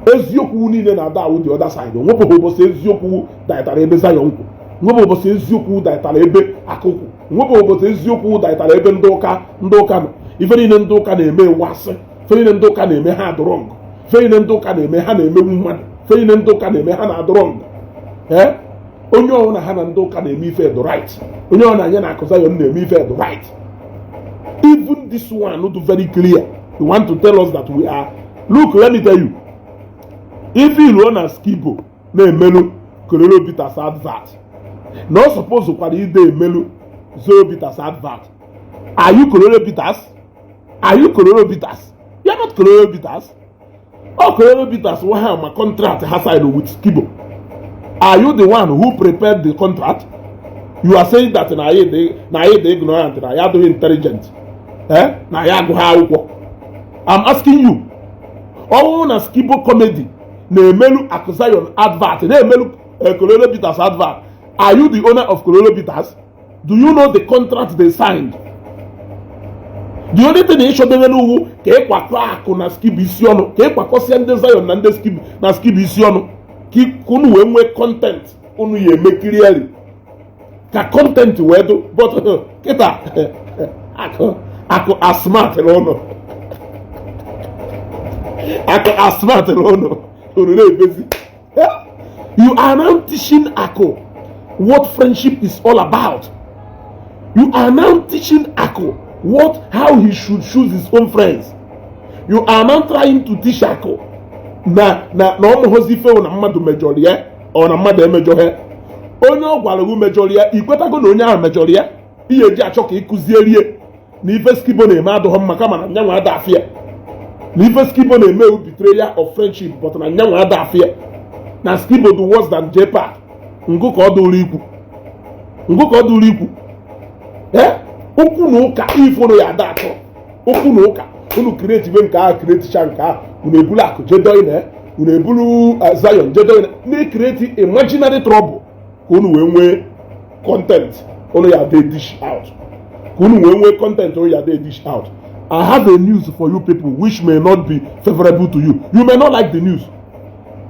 Eziokwu niile na-ada awụ the other side. Onwebụghị ụbọchị eziokwu daịtara ebe Zion kwụ. Nwebụ ụbọchị eziokwu daịtara ebe akụkwụ. Nwebụ ụbọchị eziokwu daịtara ebe ndị ụka nọ. Ife niile ndị ụka na-eme wasị. Ife niile ndị ụka na-eme, ha adụrọ ngụ. Ife niile ndị ụka na-eme, ha na-emegbu mmadụ. Ife niile ndị ụka na-eme, ha na-adụrọ ngụ. Ee, onye ọbụla ha na ndị ụka na-eme ife dị right. Onye ọbụla anya na akụ Zion na-eme ife dị right. Even this one do very clear. You want to tell us that we are, look, let me tell you, ife iruo na Skibo na-emelu Kororo Bitters advert na ọ suppose kwara ide emelu Zoro Bitters advert. Are you Kororo Bitters? Are you Kororo Bitters? You are not Kororo Bitters. Ọ Kororo Bitters nwa ha ma contract ha sign with Skibo. Are you the one who prepared the contract? You are saying that na anyị dị ignorant, na ya adịghị intelligent, eh, na ya agụghị akwụkwọ. I'm asking you, ọ bụrụ na Skibo Comedy na-emelu Akụ Zion advert, na-emelu Kororo Bitters advert, are you the owner of Kororo Bitters? Do you know the contract they signed? The only thing ịchọdebe n'uwu ka ịkwakọ akụ na Skibo isi ọnụ, ka ịkwakọsịa ndị Zion na ndị Skibo na Skibo isi ọnụ, ka unu wee nwee content unu ya eme clearly, ka content wee dụ. But kịta akụ asmartịrị ụnụ, akụ asmartịrị ụnụ, unu na-ebezi. You are now teaching Akụ what friendship is all about. You are now teaching Akụ what how he should choose his own friends. You are now trying to teach Akụ na ọmụghọzi ife na mmadụ mejọrọ ya, ọ na mmadụ emejọghị onye ọ gwara gị mejọrọ ya. Ikwetago na onye ahụ mejọrọ ya, ihe eji achọ ka ịkụzierie na ife Skibo na-eme adụghọ mma, kama na nyanwa ada afịa na ife Skibo na-eme betrayal of friendship, but na nyanwa ada afịa na Skibo do worse than JPAC. Ngụ ka ọ dụrụ ikwu, ngụ ka ọ dụrụ ikwu. Ee, okwu na ụka ifuru ya ada atọ, okwu na ụka unu create ibe nke ahụ, createcha nke ahụ, unu ebulu akụ jedoy na unu ebulu Zion jedoy na-ecreate imaginary trouble ka unu wee nwee content unu ya dey dish out, ka unu wee nwee content unu ya dey dish out. I have a news for you people which may not be favorable to you. You may not like the news.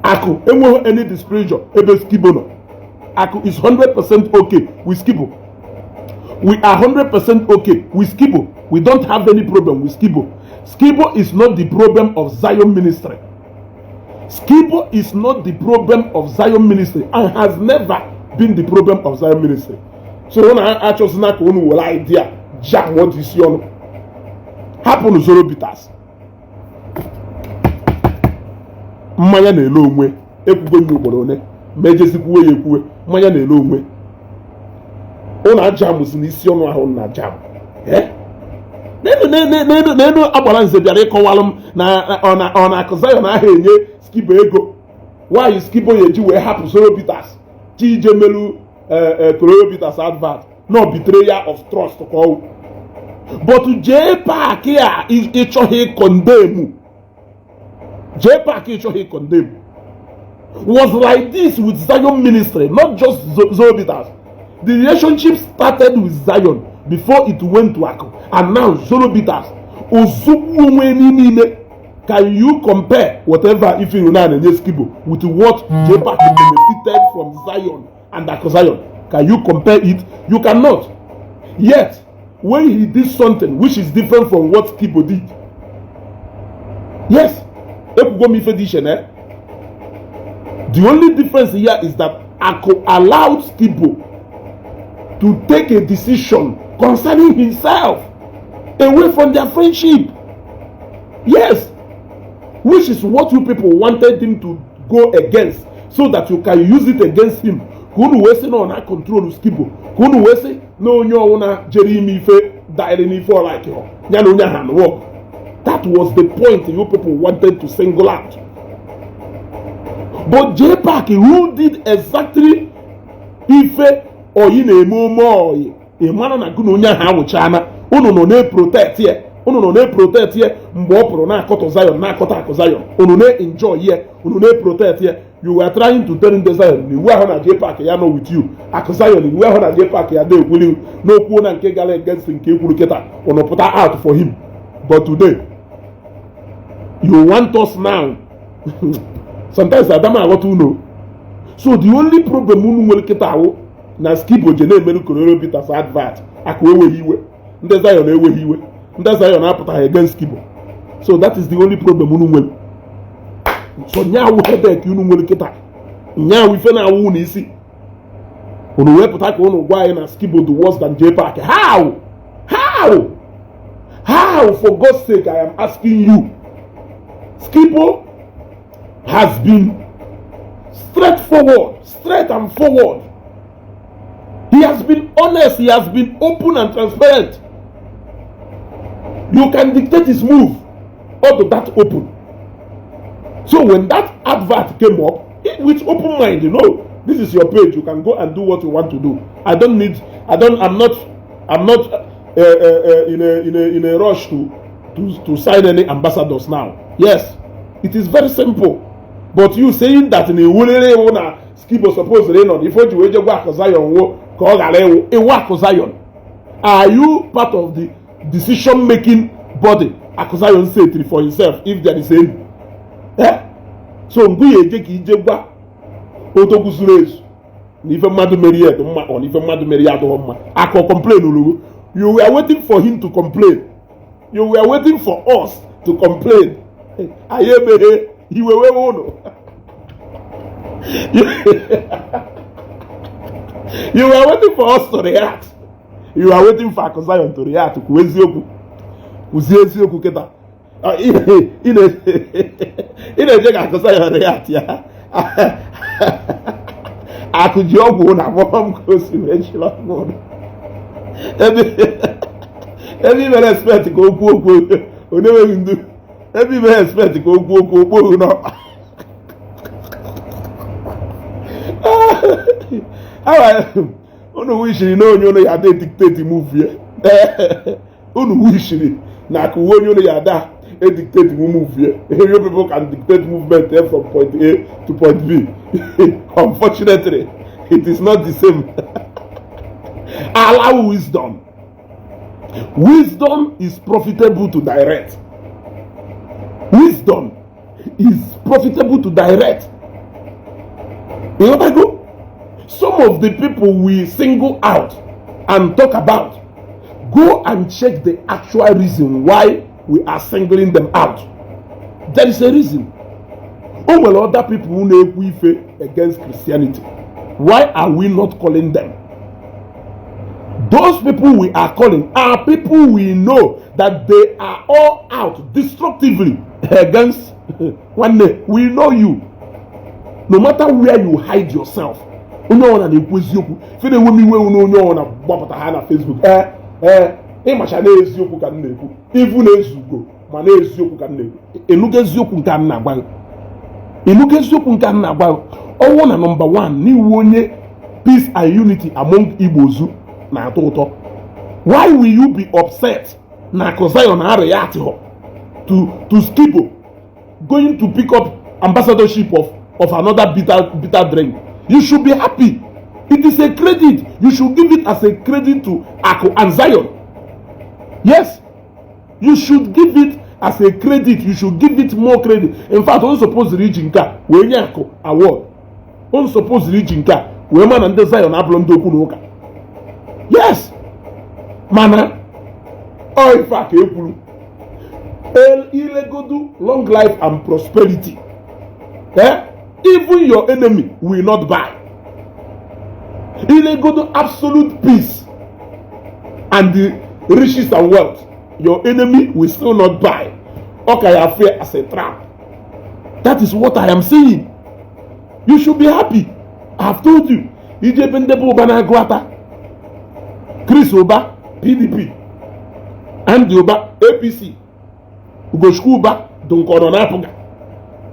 Akụ enweghị any displeasure ebe Skibo nọ. Akụ is 100% okay with Skibo. We are 100% okay with Skibo. We don't have any problem with Skibo. Skibo is not the problem of Zion ministry. Skibo is not the problem of Zion ministry and has never been the problem of Zion ministry. So unu achọzina ka unu were idea jam dị isi ọnụ. Hapụnụ Zoro Bitters. Mmanya na-ele onwe. Ekwugo m ugboro one ma ejezikwuwe ya ekwuwe. Mmanya na-ele onwe. Ụnụ ajamụzi n'isi ọnụ ahụ na jam. N'elu agbara nze bịara ịkọwalụ m na ọ na-akụ Zion ahụ enye Skibo ego. Nwaanyị Skibo ya eji wee hapụ Zoro Bitters chi ije melu Kororo Bitters advert no betrayal of trust ka ọ. But JPAC a ịchọghị condemn, JPAC ịchọghị condemn was like this with Zion ministry, not just Zoro Bitters. The relationship started with Zion before it went to Aku, and now Zoro Bitters. Ozugbo onwe n'ime, can you compare whatever ife na na-enye Skibo with what JPAC benefited from Zion and Aku Zion? Can you compare it? You cannot. Yet When he did something which is different from what Skibo did. Yes, ekwugo m ife dị iche na the only difference here is that Aku allowed Skibo to take a decision concerning himself away from their friendship. Yes, which is what you people wanted him to go against so that you can use it against him, ka unu wee sị na ọ na control Skibo, ka unu wee sị na onye ọwụna jere ime ife daịrị n'ife ọlaiki họ ya na onye ahụ anụọ. That was the point you people wanted to single out. But JPAC, who did exactly ife oyi na-eme ome oyi, ị mara na gụ na onye ahụ awụchana, unu nọ na-eprotect ya, unu nọ na-eprotect ya mgbe ọ pụrụ na-akọtọ Zion, na-akọtọ akụ Zion, unu na-enjoy ya, unu na-eprotect ya. You were trying to tell ndị Zion na iwu ahụ na JPAC ya nọ with you, akụ Zion, iwu ahụ na JPAC ya na-ekwuli n'okwu na nke gara against nke ekwuru kịta, unu pụta out for him. But today you want us now. Sometimes adama aghọta unu. So the only problem unu nwere kịta ahụ na Skibo je na-emere Kororo Peters advert, akụ enweghị iwe, ndị Zion enweghị iwe, ndị Zion apụtaghị against Skibo. So that is the only problem unu nwere. So nyaawụ headache unu nwere kịta, nyaawụ ife na-awụ unu isi, unu wee pụta ka unu gwa anyị na Skibo the worse than JPAC. How? How? How? For God's sake, I am asking you. Skibo has been straightforward, straight and forward. He has been honest, he has been open and transparent. You can dictate his move out of that open. So when that advert came up, with open mind, this is your page, you can go and do what you want to do. I don't need, I don't, I'm not in a rush to sign any ambassadors now. Yes, it is very simple. But you saying that na ewurere iwu na Skibo suppose ịnọ ife o ji wee je gwa Akụ Zion wo ka ọ ghara ịwụ iwu Akụ Zion. Are you part of the decision making body Akụ Zion setiri for himself, if there is any? Eh? So ngụ ya eje ka ije gwa odogwu zuru ezu na ife mmadụ mere ya dị mma, ọ na ife mmadụ mere ya adịghị mma. Akụ complain olugo. You were waiting for him to complain. You were waiting for us to complain. Anyị emeghe iwe wewe ụnụ. You were waiting for us to react. You are waiting for Akụ Zion to react. Kwuo eziokwu, kwuzie eziokwu kịta. Ị na-eje ka Akụ Zion react ya. Akụ ji ọgwụ na agbọghọ m ka o si wee chịrị ọgwụ ụnụ. Ebe i mere expect ka o kwuo okwu, ọ na-enweghị ndu. Ebe i mere expect ka o kwuo okwu, okpoghu n'ọkpa. Unu wishiri na onye unu ya ada edictate move ya. Unu wishiri na akụ uwe onye unu ya ada edictate move ya. You people can dictate movement from point A to point B. Unfortunately, it is not the same. Allow wisdom. Wisdom is profitable to direct. Wisdom is profitable to direct. You know go? Some of the people we single out and talk about, go and check the actual reason why we are singling them out. There is a reason. Oh well, other people who na-ekwu ife against Christianity, why are we not calling them? Those people we are calling are people we know that they are all out destructively against. One day, we know you. No matter where you hide yourself, onye ọbụla na-ekwu eziokwu ife na-enwe m iwe na onye ọbụla gbapụta ha na Facebook, ee ịmacha na eziokwu ka m na-ekwu, ivu na-ezugo ma na eziokwu ka m na-ekwu. Ịnụgo eziokwu nke a m na-agwa gị? Ịnụgo eziokwu nke a m na-agwa gị? Ọnwụ na number 1 n'iwu onye peace and unity among Igbos na-atọ ụtọ. Why will you be upset na Akụ Zion na-react to Skibo going to pick up ambassadorship of another bitter drink? You should be happy. It is a credit. You should give it as a credit to Aku and Zion. Yes, you should give it as a credit. You should give it more credit. In fact, on suppose reach nke a wee nye Aku award. On suppose reach nke a wee ma na ndị Zion abụrụ ndị okwu na ụka. Yes, mana Ọ ife a ka e kwuru. Ilegodu long life and prosperity, eh? Even your enemy will not buy. Ilegodu absolute peace and the riches and wealth, your enemy will still not buy. Ọ ka ya fear as a trap. That is what I am saying. You should be happy. I have told you, ije ebe ndebe ụba na-agụ ata Chris Ụba, PDP, Andy Ụba, APC, Ugochukwu Ụba Dunkọrọ na-apụga.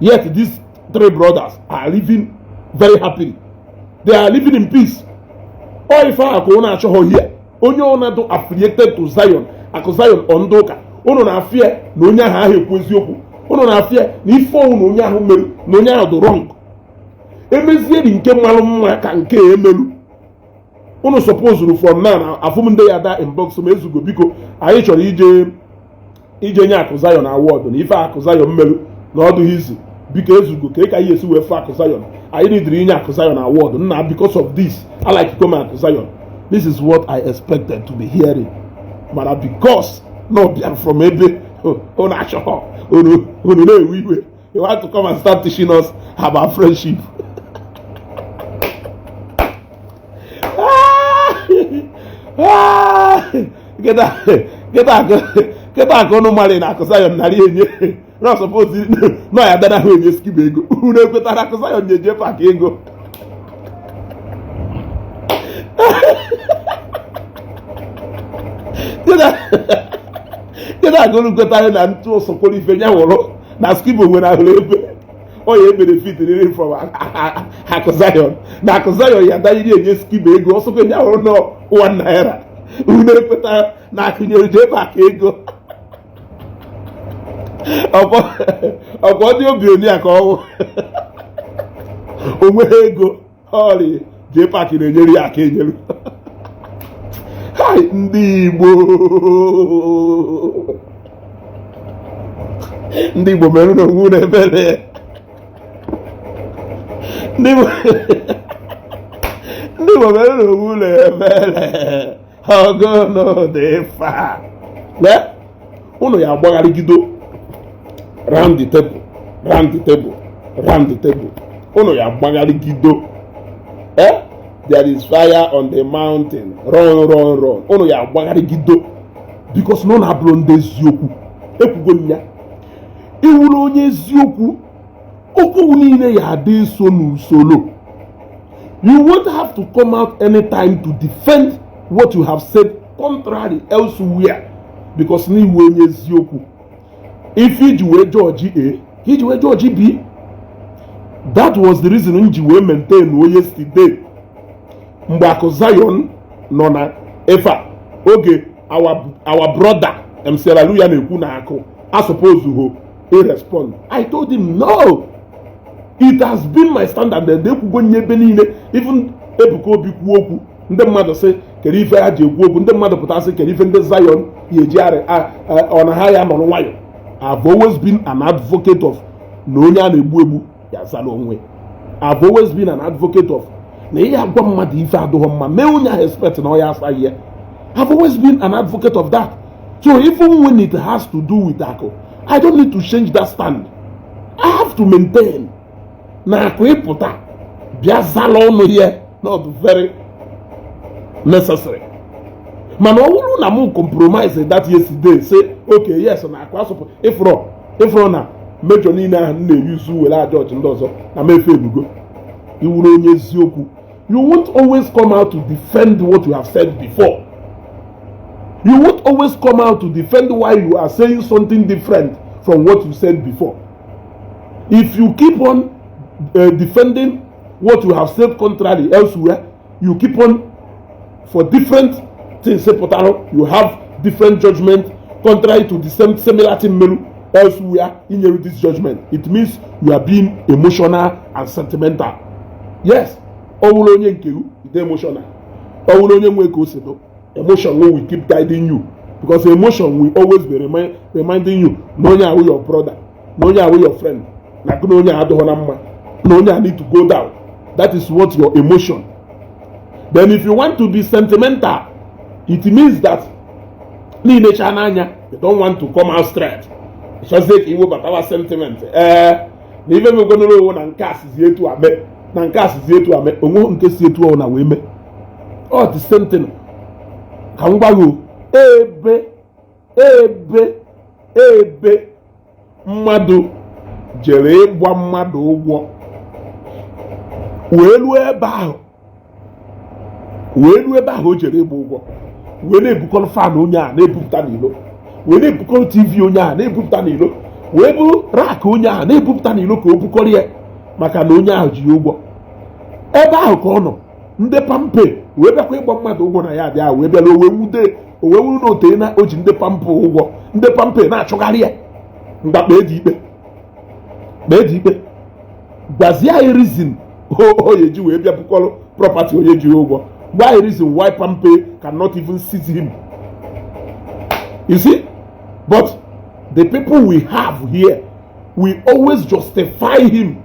Yet these three brothers are living very happily. They are living in peace. Ọ ife ahụ ka ụnụ achọghọ here. Onye ọnadụ affiliated to Zion, Akụ Zion, ọ ndị ụka, ụnụ na-afịa na onye ahụ ahụ ekwu eziokwu. Ụnụ na-afịa na ife ọnwụ na onye ahụ merụ na onye ahụ dị wrong. Emezieri nke mmalụ mma ka nke emelu. Ụnụ supposed from now na afụm ndị ya da inbox ma ezugo, biko, anyị chọrọ ije nye Akụ Zion award na ife Akụ Zion mmerụ na ọdụghị izu. Biko ezugo, ka ka anyị esi wee fụ Akụ Zion, anyị nidiri inye Akụ Zion award nna because of this. I like come Akụ Zion. This is what I expected to be hearing, mana because no bịara from ebe unu achọghọ, unu na-ewe iwe. You want to come and start teaching us about friendship. Kịta ka unu mara na Akụ Zion narị enye na suppose na ya dara ahụ enye Skibo ego. Unu ekwetara Akụ Zion nye JPAC ego. Kịta ka unu kwetara na ntụ ụsọkwara ife nya wụrụ na Skibo nwere ahụrụ ebe ọ ya benefit riri from Akụ Zion, na Akụ Zion ya danyere enye Skibo ego ọsọkwa nya wụrụ na ₦1. Unu ekwetara na akụnyere JPAC ego. Ọkwa ndị obi oni a ka ọnwụ onweghị ego ọrị JPAC na-enyere ya aka enyere. Hai, ndị Igbo, ndị Igbo mere n'onwe unu ebere. Ndị Igbo mere n'onwe unu ebere. Ọgụnụ dị fa. Lee, unu ya agbagharịgido round the table, round the table, round the table. Unu ya agbagharịgido. Eh, there is fire on the mountain, run, run, run. Unu ya agbagharịgido because na unu abụrụ ndị eziokwu. Ekwugo m ya, iwuru onye eziokwu, okwu niile ya adị eso n'usoro. You won't have to come out anytime to defend what you have said contrary elsewhere, because na iwu onye eziokwu, ife iji wee judge A ka iji wee judge B. That was the reason m ji wee maintain o yesterday mgbe Akụ Zion nọ na efe a, oge our brother MC Hallelujah na-ekwu na Akụ a suppose ho respond, I told him no. It has been my standard and ekwugo nye ebe niile. Even Ebuka Obi kwuo okwu, ndị mmadụ sị kedu ife ha ji ekwu okwu, ndị mmadụ pụta sị kedu ife ndị Zion ya eji arị ọ na ha ya nọrọ nwayọ. I've always been an advocate of na onye a na-egbu egbu ya zara onwe. I've always been an advocate of na ihe agwa mmadụ ife adịghị mma mee onye ahụ expect na ọ ya asaghị ya. I've always been an advocate of that. So even when it has to do with Akụ, I don't need to change that stand. I have to maintain na Akụ ịpụta bịa zala ọnụ ya not very necessary. Mana ọ bụrụ na m compromise that yesterday, say okay, yes, na Akụ asụpụ ịfụrụ na mejọ niile ahụ m na-eyuzu were aja ọchị ndị ọzọ na m efe elugo. Iwuru onye eziokwu, you won't always come out to defend what you have said before. You won't always come out to defend why you are saying something different from what you said before. If you keep on defending what you have said contrary elsewhere, you keep on for different things, you have different judgment contrary to the same similar thing melu elsewhere in this judgment. It means you are being emotional and sentimental. Yes, ọ wụrụ onye nke ide emotional, ọ wụrụ onye nwe ka o si do, emotion will keep guiding you, because emotion will always be reminding you na onye ahụ your brother, na onye ahụ your friend, na gị na onye adịghị na mma, na onye a need to go down. That is what your emotion. Then if you want to be sentimental, it means that Niile n'anya, you don't want to come out straight. Ịchọzie ka iwebatawa sentiment. Ee, na ife megonoro owo na nke asịzi etu ame, na nke asịzi etu ame, onwe nke si etu ọ na wee mee. Ọ the same thing ka m gwa gị. Ebe mmadụ jere ịgba mmadụ ụgwọ wee ruo ebe ahụ, wee ruo ebe ahụ o jere ịgba ụgwọ, wee na-ebukọrọ fan onye a na-ebupụta n'ilo, wee na-ebukọrọ TV onye ahụ na-ebupụta n'ilo, wee bụrụ rack onye ahụ na-ebupụta n'ilo ka o bukọrọ ya, maka na onye ahụ ji ya ụgwọ. Ebe ahụ ka ọ nọ, ndị PalmPay wee bịakwa ịgba mmadụ ụgwọ na ya bịa, wee bịara o wee nwude o, wee wuru na ote na o ji ndị PalmPay ụgwọ. Ndị PalmPay na-achụgharị ya. Mgba kpee dị ikpe, kpee dị ikpe, gwazie anyị reason o ya eji wee bịa bukọrọ property onye ji ụgwọ. Gwa anyị reason why PalmPay cannot even seize him. You see, but the people we have here, we always justify him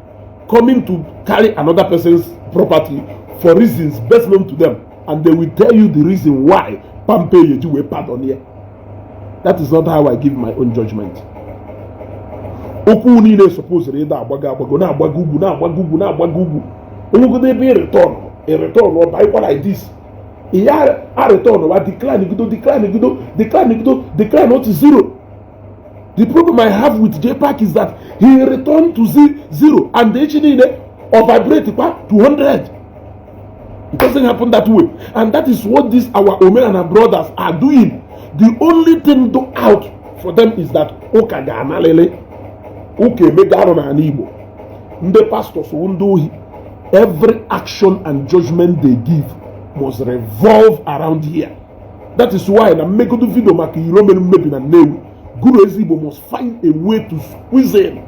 coming to carry another person's property for reasons best known to them, and they will tell you the reason why PalmPay yeji wee pardon here. That is not how I give my own judgment. Okwu niile supposed ịda agbago agbago, na-agbago ugwu, na-agbago ugwu, na-agbago ugwu. Onwegodo ebe ịreturn, ịreturn ọ baịkwa like this, ya a return wa decline gido, decline gido, decline gido, decline up to zero. The problem I have with JPAC is that he returned to zero and echi niile ọ vibrate kwa to 100. It doesn't happen that way, and that is what these our Omenana brothers are doing. The only thing do out for them is that ụka ga-analịlị, ụka emega arụ n'ala Igbo, ndị pastors wụ ndị ohi. Every action and judgment they give must revolve around here. That is why na mmegodo video maka iro mere mmebi na Nnewi, Guru Ezigbo must find a way to squeeze in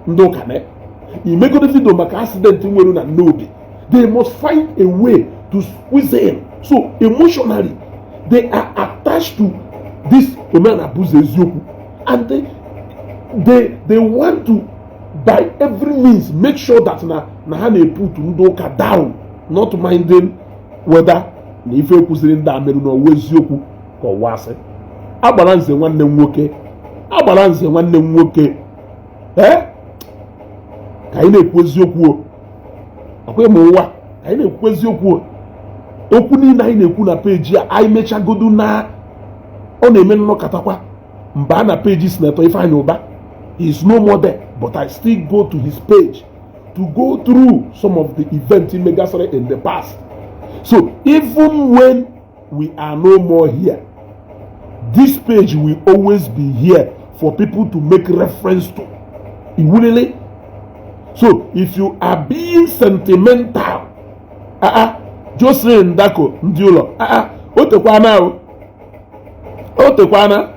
ndị ụka. Na imegodo video maka accident nwere na Nnobi, they must find a way to squeeze in. So emotionally they are attached to this Omenala Bụzọ Eziokwu, and they want to by every means make sure that na ha na-eput ndị ụka down, not minding whether na ife kwụsịrị ndị a merụ n'ọwa eziokwu ka ọwa asị. Agbara nze nwanne m nwoke, agbara nze nwanne m nwoke, ee, ka anyị na-ekwu eziokwu o. Ọkwa ịma ụwa, ka anyị na-ekwu eziokwu o. Okwu niile anyị na-ekwu na peji a, anyị mechagodu na ọ na-eme nnọkọtakwa mba na peji Senator Ifeanyi Uba. He is no more there, but I still go to his page to go through some of the events he megasịrị in the past. So even when we are no more here, this page will always be here for people to make reference to iwulele. So if you are being sentimental, ah ah, Jocelyn Dako, ndị ụlọ, ah ah, o tekwana o, o tekwana,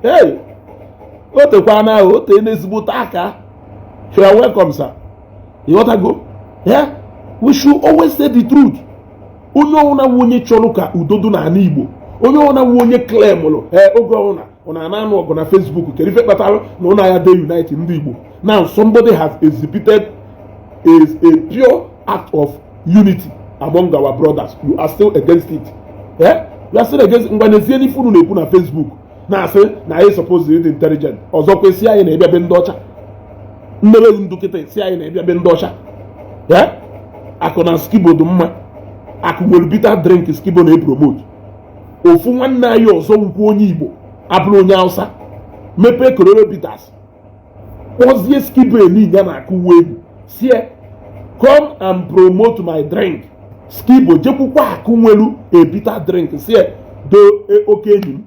hey, o tekwana o, o tee n'ezigbote aka. You are welcome, sir. Ịghọtago? Yeah, we should always say the truth. Onye ọbụla nwe onye chọrọ ka udo dị n'ala Igbo, onye ọbụla nwe onye claimụrụ, ee, oge ọbụla ọ na-ana anụ ọgụ na Facebook, kedu ife kpatara na ụnụ aya dey unite ndị Igbo? Now somebody has exhibited a pure act of unity among our brothers, you are still against it. Eh? You are still against. Ngwa, n'ezie, n'ife unu na-ekwu na Facebook, na-asị na anyị suppose ịdị intelligent, ọzọ kwesị anyị na-ebịa be ndị ọcha mmebe ndụ kịta, si anyị na-ebịa be ndị ọcha. Eh? Akụ na Skibo dị mma, akụ nwere bitter drink Skibo na-epromote. Ofu nwanne anyị ọzọ wukwu onye Igbo, abụrụ onye Hausa, mepee Kororo Bitters, kpọzie Skibo eninya na akụ egwu, sie come and promote my drink. Skibo jekwukwa akụ nwelu a bitter drink, sie do oke enyi m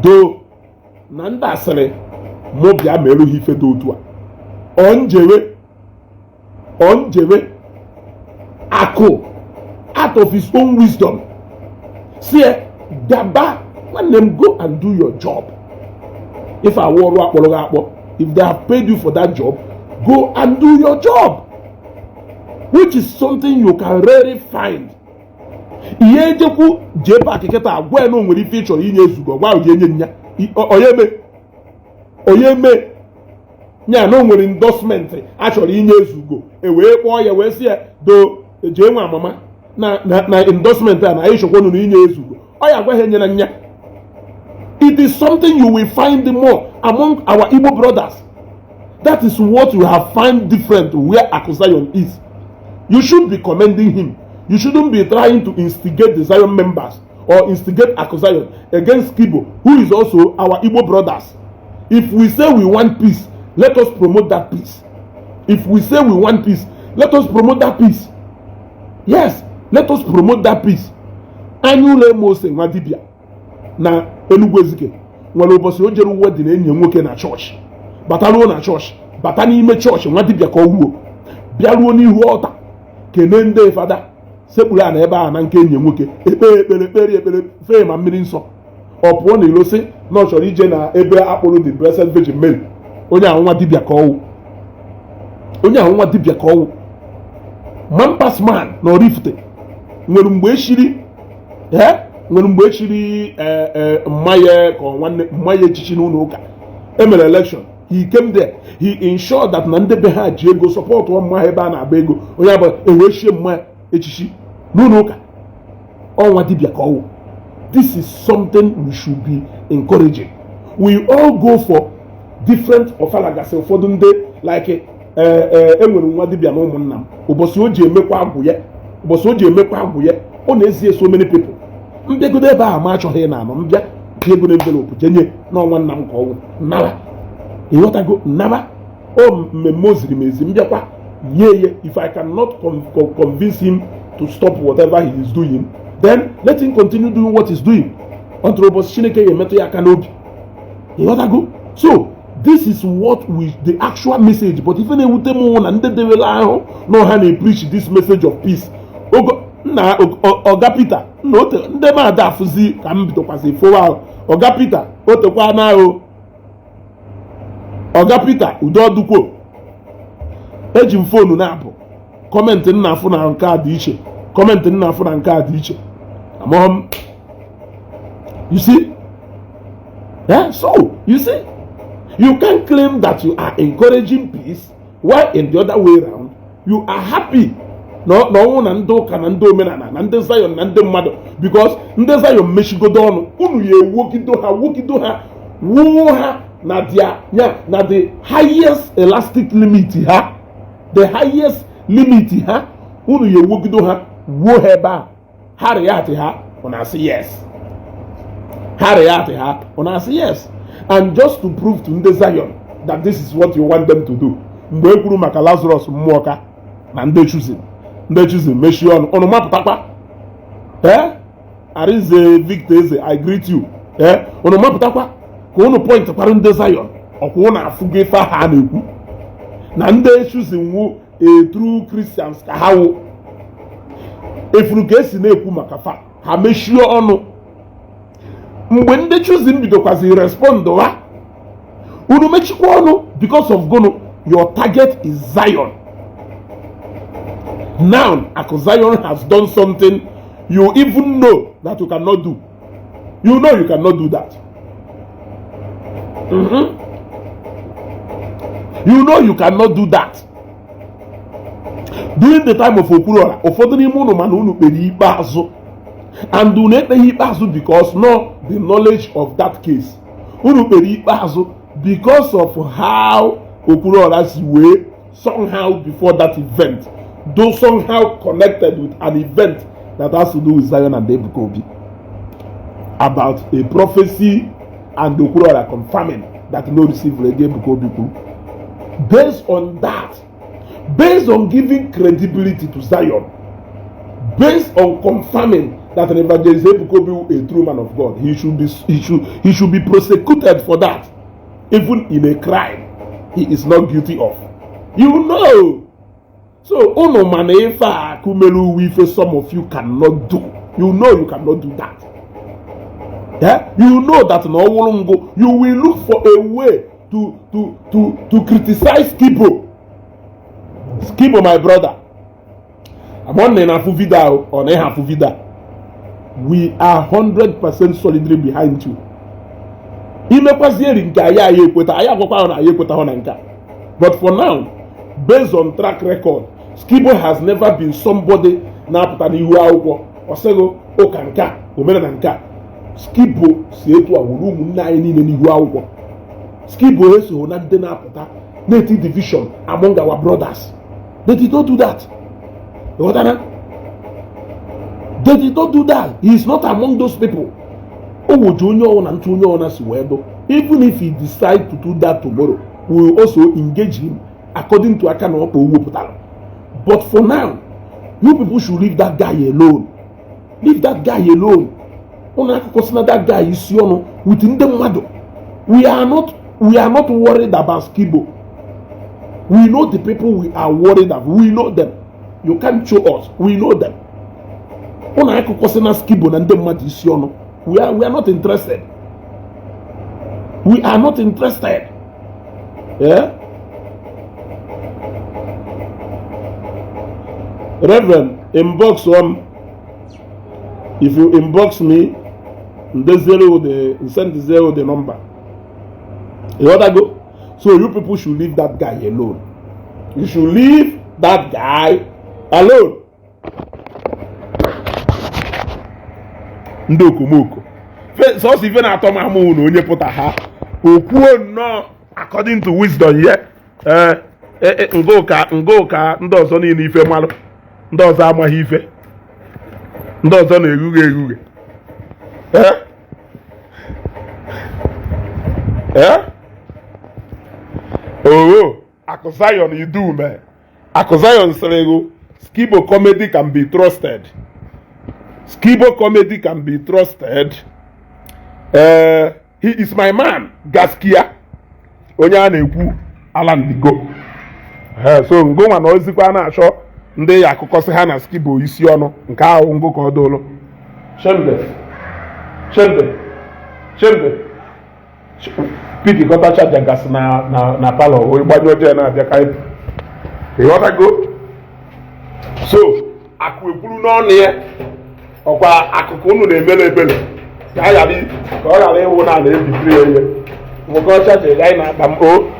do na ndị asịrị mụ bịa ma erughị ife dị otu a. Ọ njewe, ọ njewe. Akụ, out of his own wisdom, sie gaba, nwanne m, go and do your job. If awụ ọrụ akpọrọ gị akpọ, if they have paid you for that job, go and do your job, which is something you can rarely find. Ihe ejekwu jee paakị kịta, gwa ya na o nwere ife ị chọrọ inye ezugo, gwa ya enye nya onye onye mee nya na o nwere endorsement a chọrọ inye ezugo, e wee kpọọ ya, wee sị ya do jee nwe amama na endorsement a na anyị chọkwanụ na inye ezugo, ọ ya agwa ha enyere nya. It is something you will find more among our Igbo brothers. That is what you have found different where Aku Zion is. You should be commending him. You shouldn't be trying to instigate the Zion members or instigate Aku Zion against Skibo, who is also our Igbo brothers. If we say we want peace, let us promote that peace. If we say we want peace, let us promote that peace. Yes, let us promote that peace. Anya ụlọ eme ose nwa dibịa na Enugu Ezike nwere ụbọchị o jere uwe dị na enyi nwoke na chọọchị, bataruo na chọọchị, bata n'ime chọọchị, nwa dibịa ka ọ wuo, bịaruo n'ihu ọta, kene ndị fada, sekpuru a na ebe ahụ na nke enyi nwoke, ekpe ekpere, ekpere ekpere, fee ma mmiri nsọ. Ọ pụọ na ilo sị na ọ chọrọ ije na ebe akpụrụ the Blessed Virgin Mary. Onye ahụ nwa dibịa ka ọwụ, onye ahụ nwa dibịa ka ọwụ. Man pass man na Oraifite nwere mgbe echiri, ee, nwere mgbe echiri mmanya ka ọ nwanne mmanya echichi n'ụlọ ụka emere election. He came there, he ensured that na ndị be ha ji ego support mma ha ebe a na-agba ego onye abụ ewee chie mmanya echichi n'ụlọ ụka. Ọnwa dibịa ka ọwụ. This is something we should be encouraging. We all go for different ọfalagasị. Ụfọdụ ndị like enwere nwa dibịa na ụmụnna m, ụbọchị o ji emekwa agwụ ya, ụbọchị o ji emekwa agwụ ya, ọ na-ezie so many people mbịagodo ebe ahụ ma achọghị ị na-anọ mbịa ji ego na envelope jenye n'ọnwa nna m ka ọnwụ nnara. Ịghọtago? Nnara o mmemme o ziri m ezi, mbịakwa nye ya. If I cannot convince him to stop whatever he is doing, then let him continue doing what he's doing until ụbọchị Chineke ya emetụ ya aka n'obi. Ịghọtago? So this is what we, the actual message. But ife na-ewute m na ndị dewela ahụ na ọha na-preach this message of peace. Ogo nna Ọga Peter nna ote ndị m ada afụzi ka m bidokwasị fowa ahụ. Ọga Peter otekwa na ahụ, Ọga Peter udo ọdụkwo. Eji m phone na-apụ comment nna afụ na nke a dị iche, comment nna afụ na nke a dị iche. Amụọ m, you see? Yeah, so you see, you can claim that you are encouraging peace while in the other way round you are happy na ọnwụ na ndị ụka na ndị omenala na ndị Zion na ndị mmadụ, because ndị Zion mechigodo ọnụ unu ya ewugido ha, wugido ha, wuo ha na their ya na the highest elastic limit ha, the highest limit ha. Unu ya ewugido ha, wuo ha ebe a, ha react ha, ọ na-asị yes, ha react ha, ọ na-asị yes. And just to prove to ndị Zion that this is what you want them to do, mgbe e kwuru maka Lazarus Mmụọka na ndị Chosen, ndị Chosen mechie ọnụ, ọnụ mapụtakwa. Ee, Arinze Victor Eze, I greet you. Ee, ụnụ mapụtakwa ka ụnụ point kwara ndị Zion ọkwa. Ụnụ afụgo ife ahụ a na-ekwu na ndị Chosen wu a true Christians ka ha wụ efuru ka esi na-ekwu maka fa, ha mechie ọnụ. Mgbe ndị Chosen bidokwazi respond ha, unu mechikwa ọnụ because of gụnụ? Your target is Zion now. Aku Zion has done something you even know that you cannot do. You know you cannot do that. You know you cannot do that. During the time of Okwuluora, ụfọdụ n'ime unu mana unu kpere ikpeazụ and unu ekpeghị ikpeazụ because no the knowledge of that case. Unu kpere ikpeazụ because of how Okwuluora si wee somehow before that event, though somehow connected with an event that has to do with Zion and Ebuka Obi, about a prophecy and Okwuluora confirming that no receive Ebuka Obi kwuru. Based on that, based on giving credibility to Zion, based on confirming that an evangelist Ebuka Obi, a true man of God, he should be prosecuted for that, even in a crime he is not guilty of. So unu mana ife a kumelu uwe ife some of you cannot do. You know you cannot do that. Yeah? You know that na ọwụrụ ngụ, you will look for a way to criticize Skibo. Skibo, my brother, among na afụ video ahụ ọ na ịhafụ video, we are 100% solidly behind you. Imekwazieri nke anyị ekweta, anyị agwakwa ahụ na anyị ekweta na nke a. But for now, based on track record, Skibo has never been somebody na-apụta n'ihu akwụkwọ ọ sịghị ụka nke a, omenala nke a. Skibo si etu a wuru ụmụnne anyị niile n'ihu akwụkwọ. Skibo eso na ndị na-apụta na-eti division among our brothers. They did not do that. Ịghọtara? They did not do that. He is not among those people. O woju onye ọwụna ntụ onye ọwụna si wee dụ. Even if he decide to do that tomorrow, we will also engage him according to aka na ọkpa o wepụtara. But for now, you people should leave that guy alone. Leave that guy alone. Ụnụ akụkọ si na that guy isi ọnụ with ndị mmadụ. We are not worried about Skibo. We know the people we are worried about. We know them. You can't show us. We know them. Ụnụ akụkọ si na Skibo na ndị mmadụ isi ọnụ. We are not interested. We are not interested. Yeah? Reverend, inbox one. If you inbox me, ndeziere the send zero the number. You want to go? So you people should leave that guy alone. You should leave that guy alone. Ndị okomoko sọsọ ife na-atọ m amụ na onye pụta ha okwuo nnọọ according to wisdom ye ee ngụka ngụka ndị ọzọ niile ife malụ, ndị ọzọ amaghị ife, ndị ọzọ na-erughe erughe. Ee ee owo Akụ Zion Idume, Akụ Zion sịrị ego Skibo comedy can be trusted. Skibo comedy can be trusted. He is my man. Gaskia onye a na-ekwu ala ndigo. So ngụnwa na ozikwa na-achọ ndị ya akụkọsị ha na Skibo isi ọnụ nke ahụ ngụ ka ọ dolu. Shembe Shembe Shembe pikikọta chaja gasị na na na palọ wee gbanyụọ je na-abịa ka anyị ịghọtago. So akụ ekwuru n'ọnụ ya ọkwa akụkụ unu na-emere ebere ka a ghara ka ọ ghara ịwụ na ala ebibiri ya ihe nwoke ọcha ji anyị na-akpa m o.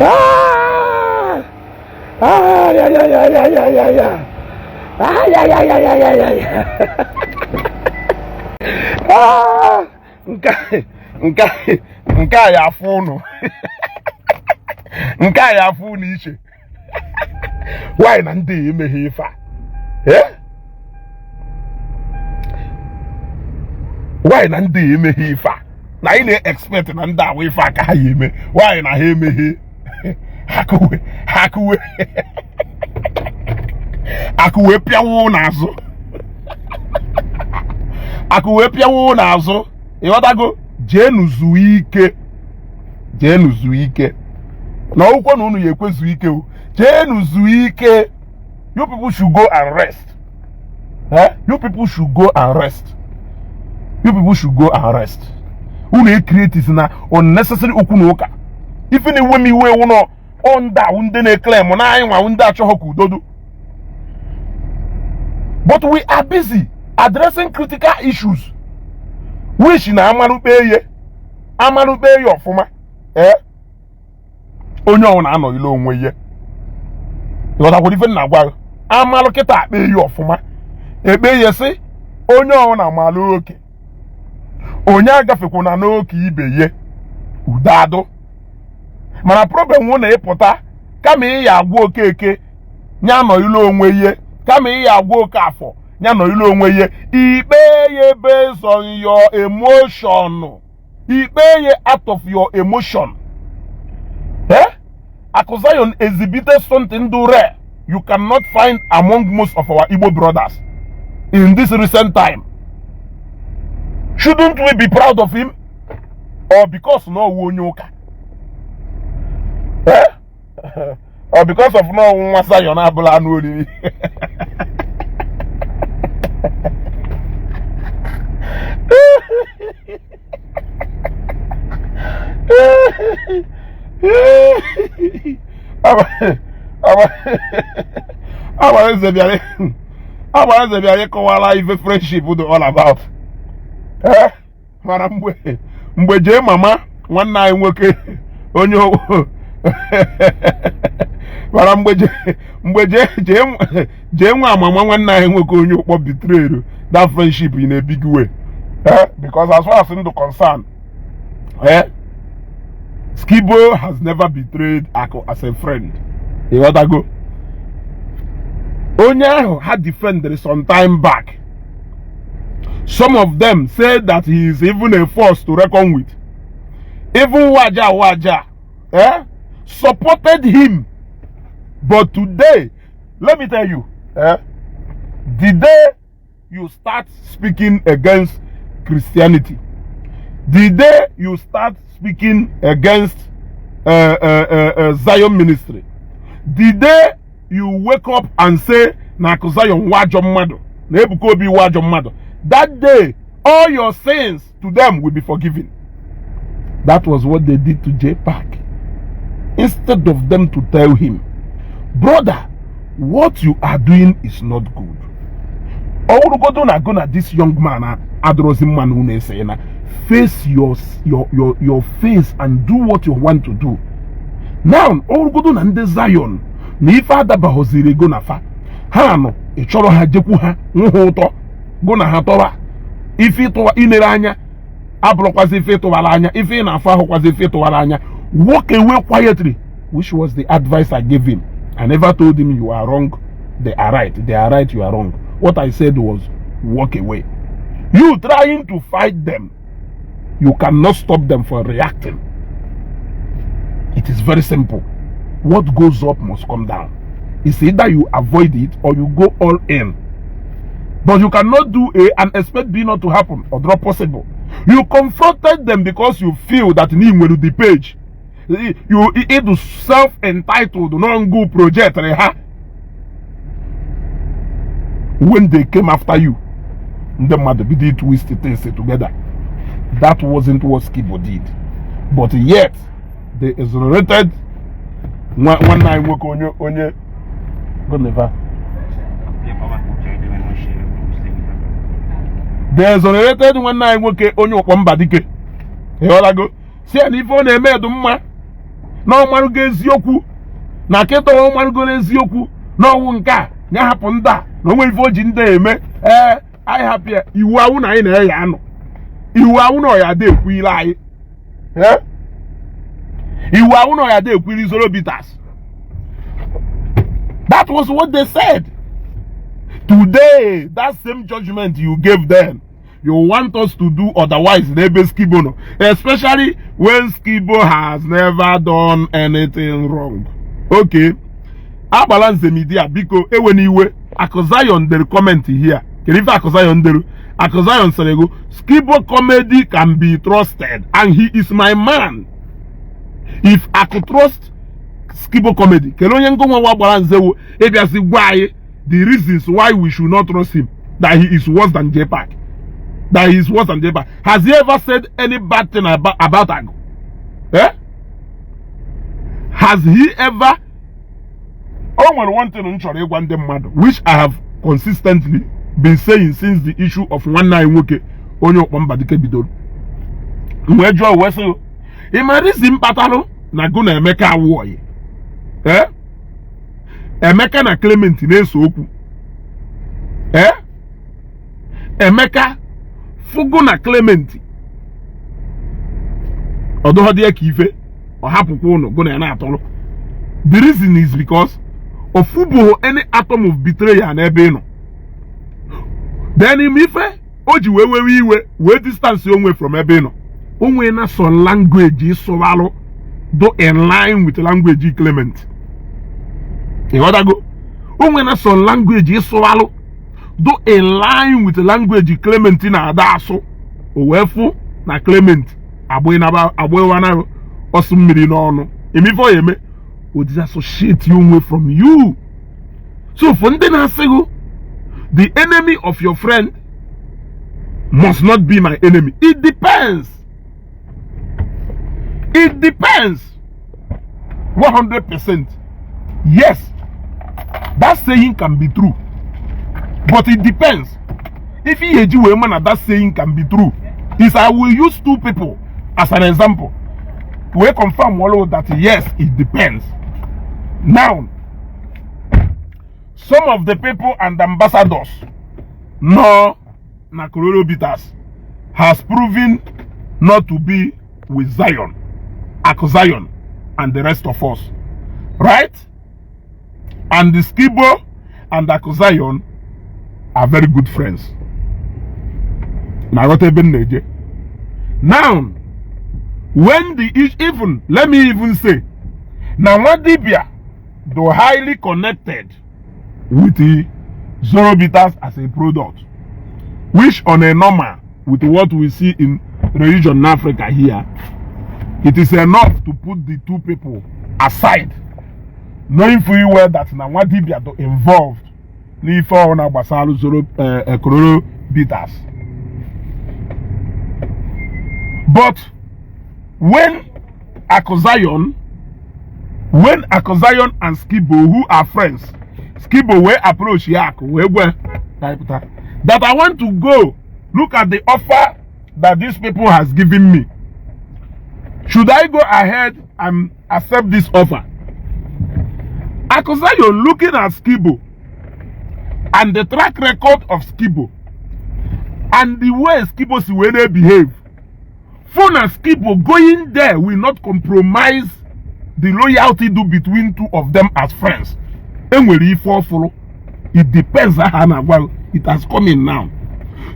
Ah! Ah, ya, ya, ya, ya, ya, ya, ya. Ah, ya, ya, ya, ya, ya, ya, ya. Ah, nke nke a ya afụ ụnụ, nke a ya afụ ụnụ iche. Why na ndị emeghe ife a? Eh? Why na ndị emeghe ife a? Na anyị na-expect na ndị awa ife a ka ha ya eme. Why na ha emeghe? Akụwe akụwe akụwe pịawa n'azụ, akụwe pịawa n'azụ. Ịghọtago? Jeenu zuo ike, jeenu zuo ike na ọgwụkwọ na unu ya ekwezu ike o. Jeenu zuo ike. You people should go and rest. Eh? You people should go and rest. You people should go and rest. Unu e-create na unnecessary okwu na ụka. Ife na-ewe m iwe ewu nọ ọ ndị awụ ndị na-eclaim na anyị nwa ndị achọghị ka udo do, but we are busy addressing critical issues which na amarụkpe ye amarụkpe ya ọfụma. Ee, onye ọbụla anọghịla onwe ihe. Ịghọtakwara ife na-agwa gị? Amalụ kịta akpa ya ọfụma, ekpe ya sị onye ọbụla malụ oke, onye agafekwana n'oke ibe ye, udo adụ. Mana problem nwụ na ịpụta kama ị ya agwa Okeke ya nọghịla onwe ihe, kama ị ya agwa Okafọ ya nọghịla onwe ihe, ikpe ya based on your emotion, ikpe ya out of your emotion. Eh? Akụ Zion exhibited something do rare you cannot find among most of our Igbo brothers in this recent time. Shouldn't we be proud of him? Or because no onye ụka? Eh? Or because of no nwa Zion abụla anụ oriri? Agbara eze bịara ịkọwara ife friendship dị all about. Eh? Mana mgbe jee mama nwanne anyị nwoke onye Mana mgbe jee nwe amama nwanne anyị nwoke onye ụkpọ betrayed that friendship in a big way, eh? Because as far as ndụ concern, eh, Skibo has never betrayed Akụ as a friend. Ịghọtago? Onye ahụ ha defended some time back, some of them said that he is even a force to reckon with. Even Waja Waja, eh, supported him. But today, let me tell you, eh, the day you start speaking against Christianity, the day you start speaking against Zion ministry, the day you wake up and say na Akụ Zion nwa ajọ mmadụ, na Ebuka Obi nwa ajọ mmadụ, that day all your sins to them will be forgiven. That was what they did to J Park. Instead of them to tell him, "Brother, what you are doing is not good," ọ bụrụgodo na go na this young man adịrọzi mma na unu ese na face your face and do what you want to do now. Ọ bụrụgodo na ndị Zion na ife adabaghoziri ego na fa ha nọ, ị chọrọ ha jekwu ha nwụ ha ụtọ gụ na ha tọwa ife ịtụwa inere anya abụrụkwazi ife ịtụwara anya, ife ị na-afụ ahụkwazi ife ịtụwara anya. Walk away quietly, which was the advice I gave him. I never told him you are wrong, they are right, they are right, you are wrong. What I said was, walk away. You trying to fight them, you cannot stop them from reacting. It is very simple. What goes up must come down. It's either you avoid it or you go all in, but you cannot do A and expect B not to happen, or not possible. You confronted them because you feel that nwere the page, you ịdụ self-entitled non-good project ha. When they came after you, ndị mmadụ bido twist things together. That wasn't what Skibo did, but yet they exonerated nwanne anyị nwoke onye Goniva. Deve uscire. They exonerated nwanne anyị nwoke onye ụkpọ mba dike. Ịghọtago? Si ya na ife ọ na-eme edu mma na ọmarụgo eziokwu na kịta ọmarụgo n'eziokwu na ọnwụ nke a ya hapụ ndị a na onwe ife o ji ndị a eme. Ee, anyị hapụ ya. Iwu awụ na anyị na-eya anụ iwu awụ na ọya ada ekwu ile anyị. Ee, iwu awụ na ọya ada ekwu ili zoro bitters. That was what they said. Today, that same judgment you gave them, you want us to do otherwise n'ebe Skibo nọ, especially when Skibo has never done anything wrong. Okay, Agbala Nze Media, biko ewe n'iwe. Akụ Zion dere comment here. Kedu ife Akụ Zion dere? Akụ Zion sịrị go, "Skibo Comedy can be trusted and he is my man." If Akụ trust Skibo Comedy, kedu onye ngụnwa nwa gbara nzewo ịbịasị gwa anyị the reasons why we should not trust him, that he is worse than J Park, that he is worse than J Park? Has he ever said any bad thing about Agu? Eh? Has he ever? O nwere one thing m chọrọ ịgwa ndị mmadụ, which I have consistently been saying since the issue of nwanne anyị nwoke onye ụkpọ Mbadike bidoro. M wee jụọ wee sị, ị mara isi mkpatalụ na gụ na Emeka awụọyị? Eh, Emeka na Clement na-ese okwu. Eh, Emeka fụgụ na Clement ọdụghọdị ya ka ife ọ hapụkwa ụnụ gụ na ya na-atọrọ. The reason is because ofubughị any atom of betrayal n'ebe ị nọ. Then ime ife o ji wee wewe iwe wee distance onwe from ebe ị nọ, o nwee na some language ịsụwarụ do in line with language Clement. Ịghọtago? O nwee na some language ịsụwarụ do in line with language Clement na-ada asụ. O wee fụ na Clement agbịwana ọsụ mmiri n'ọnụ eme ife ọ ya eme, o disassociate onwe from you. So for ndị na-asị gị, "The enemy of your friend must not be my enemy," it depends. It depends 100%. Yes, that saying can be true, but it depends. If ihe eji wee ma na that saying can be true is, I will use two people as an example wee confirm wallow that yes, it depends. Now Some of the people and ambassadors nọ na Kororo Bitters has proven not to be with Zion, Aku Zion, and the rest of us. Right? And the Skibo and Aku Zion are very good friends. Na-aghọta ebe m na-eje. Now, when the even, let me even say, na nwa dibia though highly connected with the Zoro Bitters as a product, which on a normal, with what we see in religion in Africa here, it is enough to put the two people aside, knowing fully well that na nwa dibia do involved n'ife ọ na-gbasara Zoro Kororo Bitters. But when Aku Zion and Skibo, who are friends, Skibo wee approach ya akụ wee gwa that I want to go look at the offer that these people has given me. Should I go ahead and accept this offer? Aku Zion, looking at Skibo and the track record of Skibo and the way Skibo si wee behave, fụ na Skibo going there will not compromise the loyalty do between two of them as friends. Enwere ife ọfụrụ. It depends aha na-agwa, it has come in now.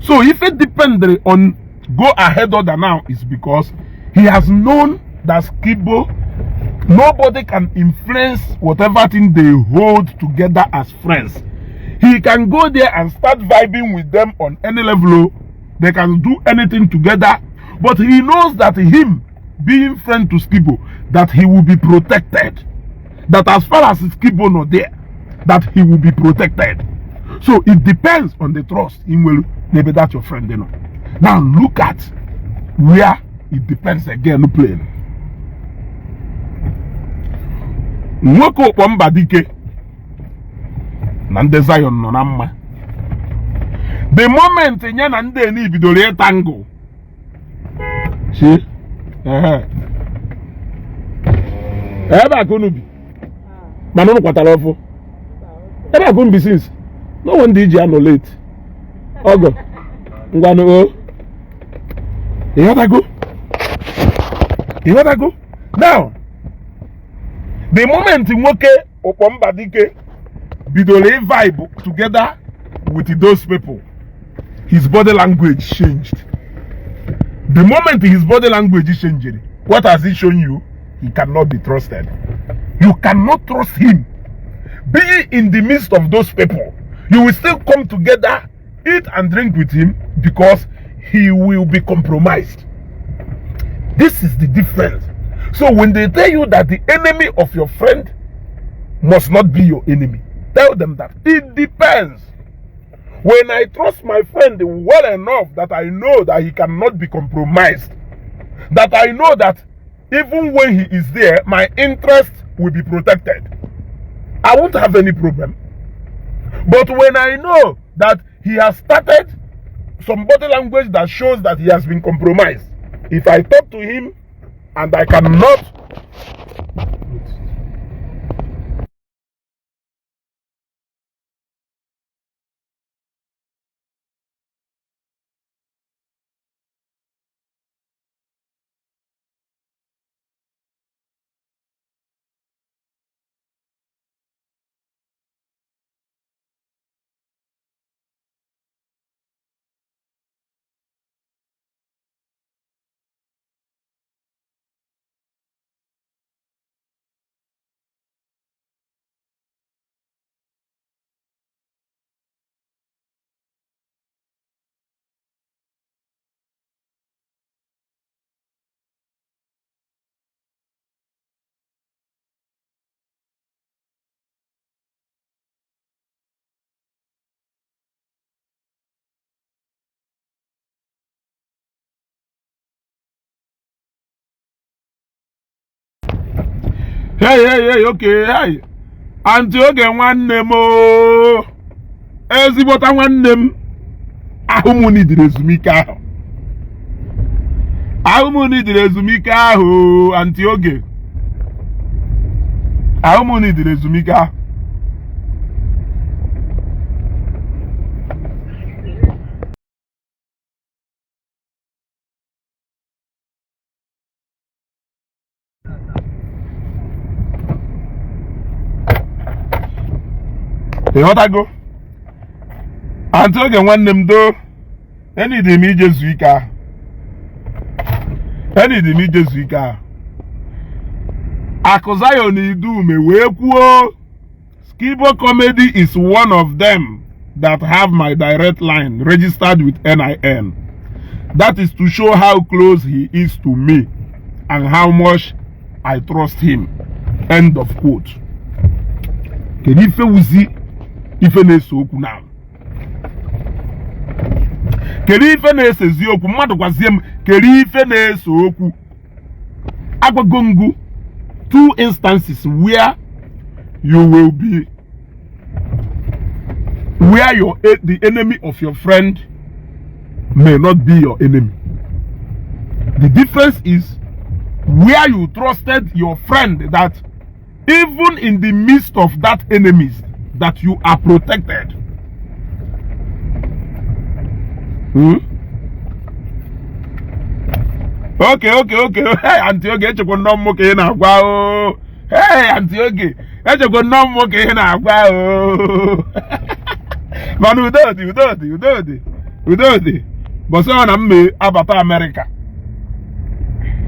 So if it depended on go ahead order now is because he has known that Skibo, nobody can influence whatever thing they hold together as friends. He can go there and start vibing with them on any level. They can do anything together. But he knows that him being friend to Skibo, that he will be protected. That as far as Skibo not there, that he will be protected. So it depends on the trust in will maybe that your friend you know. Now look at where it depends again playing. Nwoke ụkpọ mba dike na ndị Zion nọ na mma. The moment ya na ndị eni bidoro ịta ngụ chi ebe a ka unu bi, mana unu kwatara ọfụ ebe a ka unu bi since no one dị iji anọ late ọgọ ngwanụ o. Ịghọtago? Ịghọtago? Now the moment nwoke ụkpọ mba dike bidoro vibe together with those people, his body language changed. The moment his body language changed, what has he shown you? He cannot be trusted. You cannot trust him. Being in the midst of those people, you will still come together, eat and drink with him, because he will be compromised. This is the difference. So when they tell you that the enemy of your friend must not be your enemy, tell them that it depends. When I trust my friend well enough that I know that he cannot be compromised, that I know that even when he is there, my interest will be protected, I won't have any problem. But when I know that he has started some body language that shows that he has been compromised, if I talk to him and I cannot Hey, hey, hey, okay, hey. Aunty Oge nwanne m ooo. Ezigbota nwanne m. Ahụ m nidiri ezumike ahụ. Ahụ m nidiri ezumike ahụ, Aunty Oge. Ahụ m nidiri ezumike ahụ. Ịghọtago? Aunty Oge, nwanne m, doo, enidi m ije zuo ike ahụ, enidi m ije zuo ike ahụ. Akụ Zion Idume wee kwuo, "Skibo Comedy is one of them that have my direct line registered with NIN. That is to show how close he is to me and how much I trust him." End of quote. Kedu ife wuzi ife na-ese okwu now? Kedu ife na-esezi okwu? Mmadụ gwazie m, kedu ife na-ese okwu? Agwago ngụ two instances where you will be where your the enemy of your friend may not be your enemy. The difference is where you trusted your friend that even in the midst of that enemies that you are protected. Okay. Hey, Aunty Oge, echekwa nnọọ mmụ ka ị na-agwa o. Hey, Aunty Oge, echekwa nnọọ mmụ ka ị na-agwa o. Mana udo dị, udo dị, udo dị, udo dị. Bọsị ọ na mme abata Amerịka.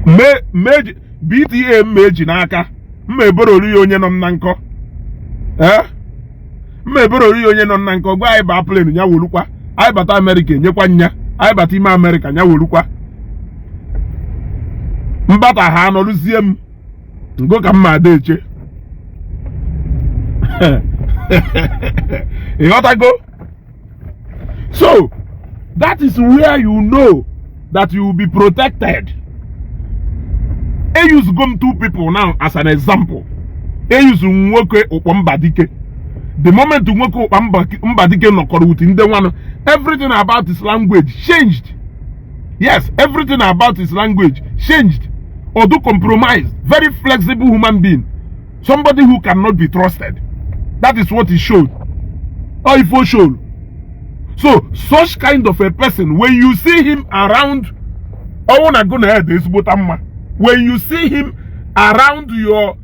Mme BTA mma eji n'aka, mma eborolu ya onye nọ m na nkọ. Eh? Mma eborolu ya onye nọ m na nkọ, gwa anyị baa plane ya wolukwa. Anyị bata Amerịka, enyekwa nya. Anyị bata ime Amerịka, ya wolukwa. Mbata ha anọrụzie m ngo ka mma ada eche. Ịghọtago? So that is where you know that you will be protected. Eyuzugo m two people now as an example. Eyuzu nwoke ụkpọ Mbadike. The moment nwoke ụkpa Mbadike nọkọrọ with ndị nwanụ, everything about his language changed. Yes, everything about his language changed. Although compromised, very flexible human being, somebody who cannot be trusted. That is what he showed, or if he showed. So such kind of a person, when you see him around, ọnwụ na go na head ezigbota mma. When you see him around your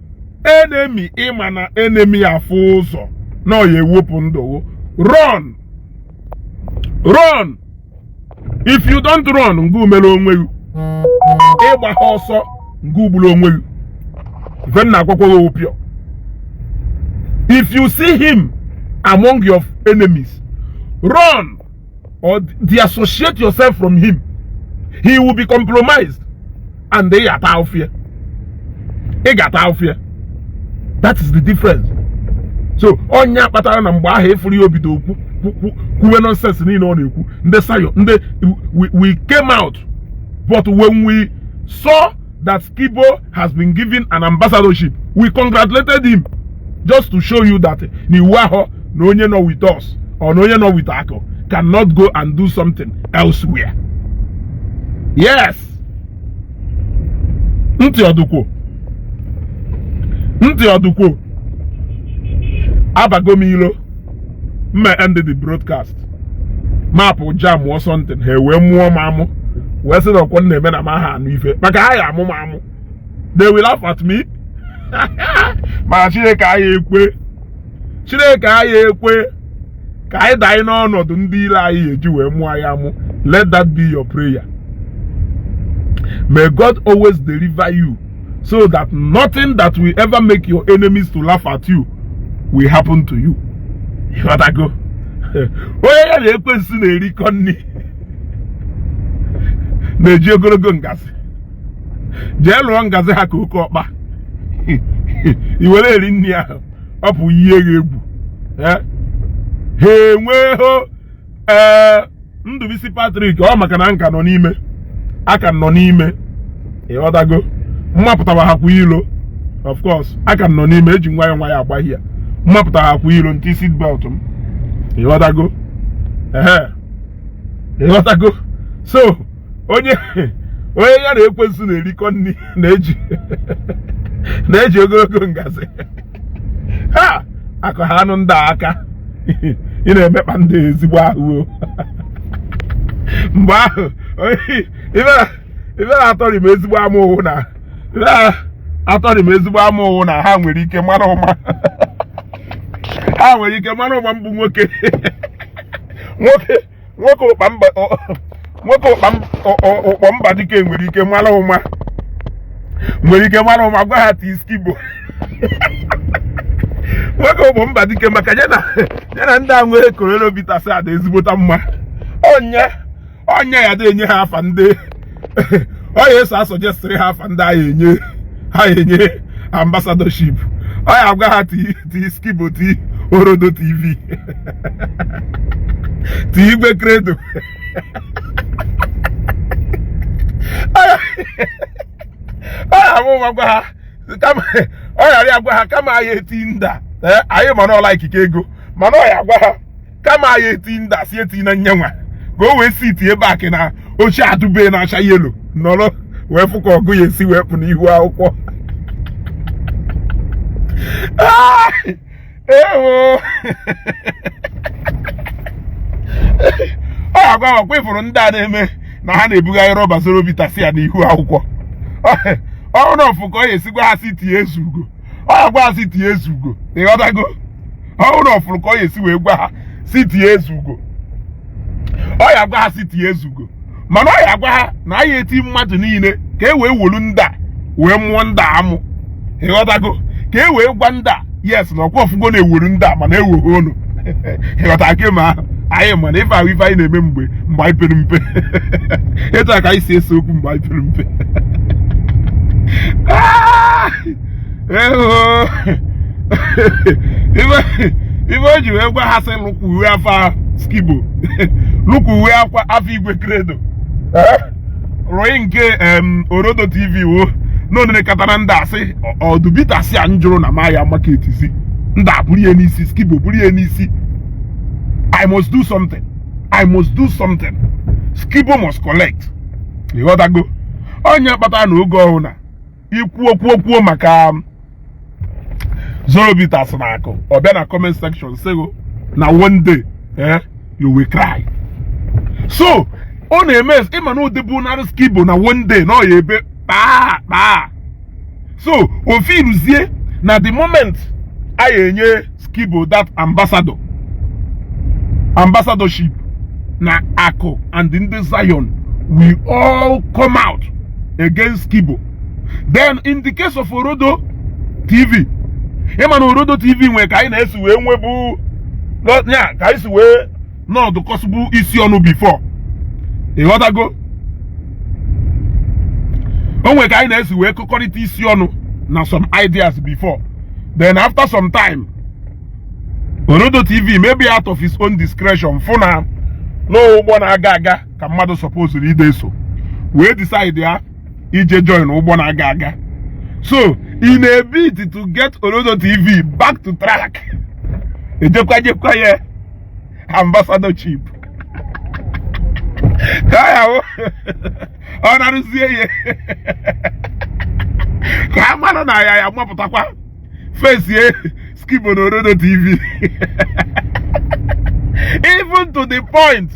enemy, ịma na enemy afụ ụzọ na ọ ya ewepụ ndụ, run, run. If you don't run, ngụ mere onwe gị. Ịgba ha ọsọ, ngụ gburu onwe gị. Ife nna akwakwa gị opio. If you see him among your enemies, run or deassociate yourself from him. He will be compromised and they ata afịa, ị ga-ata afịa. That is the difference. So ọnya kpatara na mgbe ahụ ịfụrụ ya obido kwuwe nonsense niile ọ na-ekwu, ndị sayo ndị we came out. But when we saw that Skibo has been given an ambassadorship, we congratulated him, just to show you that na iwu ahụ na onye nọ with us or na onye nọ with Akụ cannot go and do something elsewhere. Yes, ntị ọdụkwo, ntị ọdụkwo. Abago m ilo mma end the broadcast mapụ jam or something, ha wee mụọ m amụ wee sị na ọkwọ na-eme na m aha anụ ife maka ha ya amụ m amụ. They will laugh at me, mana Chineke anyị ekwe, Chineke anyị ekwe ka anyị daa n'ọnọdụ ndị ire anyị eji wee mụọ anyị amụ. Let that be your prayer. May God always deliver you so that nothing that will ever make your enemies to laugh at you will happen to you. Ịghọtago? Onye ya na ekwensu na-erikọ nri na-eji ogologo ngazi. Jee lụọ ngazi ha ka oke ọkpa i were eri nri ahụ, ọ bụ ihe gị egwu. Ha enweghị. Ee, Ndụbisi Patrick, ọ maka na nka nọ n'ime aka nọ n'ime. Ịghọtago? Mmapụtawa ha kwa ilo. Of course, aka nọ n'ime, eji nwayọọ nwayọọ agbaghị ya. Mmapụta ha kwa ilo nti seat belt m. Ịghọtago? Ehe, ịghọtago? So onye ya na ekwensu na-erikọ nri na-eji ogologo ngazi ha akụ ha anụ ndị aka ị na-emekpa ndị ezigbo ahụ. Mgbe ahụ ibe na-atọrị m ezigbo ama ụwụ na ibe atọrị m ezigbo ama ụwụ na ha nwere ike mara ụma ha. Ha nwere ike mara ụma mbụ nwoke nwoke nwoke ụkpa mba, nwoke ụkpa ụkpọ mba dike nwere ike mara ụma, nwere ike mara ụma gwa ha tii Skibo. Nwoke ụkpọ mba dike, maka ya na ndị a nwere Korona bitters ada ezigbota mma. Ọnya ọnya ya dị enye ha afa ndị ọ ya eso asuggestịrị ha afa ndị agha enye ha enye ambassadorship. Ọ ya agwa ha tii Skibo, tii Orodo TV, tii Igwe Credo. Ọ ya abụ ụma gwa ha kama ọ ghara ya gwa ha kama anyị eti nda anyị mana ọla ikike ego, mana ọ ya gwa ha kama anyị eti nda si eti na nyenwa ka o wee si ebe akị na oche adụbe na-acha yellow nọrọ wee fụ ka ọgụ ya esi wee pụ n'ihu akwụkwọ. Ewo, ọ agwa ọkwa ịfụrụ ndị a na-eme na ha na-ebugharị rọba Zoro bitters ya n'ihu akwụkwọ. Ọrụ na ọfụ ka ọ ya esigwa ha si tie Ezugo, ọ agwa ha si tie Ezugo. Ịghọtago? Ọrụ na ọfụrụ ka ọ ya esi wee gwa ha si tie Ezugo, ọ ya agwa ha si tie Ezugo, mana ọ ya agwa ha na anyị eti mmadụ niile ka e wee wolu ndị a wee mụọ ndị a amụ. Ịghọtago? Ka e wee gwa ndị a yes na ọkwa ọfụgo na-ewuru ndị a mana eweghe unu. Ịghọta ke ma anyị mana ife ahụ ife anyị na-eme mgbe mgbe anyị pere mpe, etu a ka anyị si ese okwu mgbe anyị pere mpe. Ife o ji wee gwa ha sị lụkwa uwe afa Skibo, lụkwa uwe akwa afọ Igwe Credo, rụị nke Orodo TV wo na onene katara ndị asị ọdụbitasị a njụrụ na maya market si ndị a buru ya n'isi, Skibo buru ya n'isi. I must do something, I must do something, Skibo must collect. Ịghọtago? Onye kpatara na oge ọhụụ na ikwu okwu okwuo maka Zoro bitters na akụ, ọ bịa na comment section sịgo na one day you will cry. So ọ na-eme ịma na ụdị narị Skibo na one day na ọ ya ebe kpaa kpaa. So ofe iruzie na the moment a ya enye Skibo that ambassadorship na akụ and ndị Zion we all come out against Skibo. Then in the case of Orodo TV, ịma na Orodo TV nwere ka anyị na-esi wee nwebu ya ka anyị si wee nọdụ kọsịbụ isi ọnụ before. Ịghọtago? O nwere ka anyị na-esi wee kụkọrịta isi ọnụ na some ideas before. Then after some time, Orodo TV, maybe out of his own discretion, fụ na n'ụgbọ na-aga aga ka mmadụ supposed ide eso, wee decide ya ije join ụgbọ na-aga aga. So in a bid to get Orodo TV back to track, ejekwa jekwa ya ambassadorship ka ya ọ narụzie ya ka a mara na ya ya mapụtakwa fesie Skibo na Orodo TV, even to the point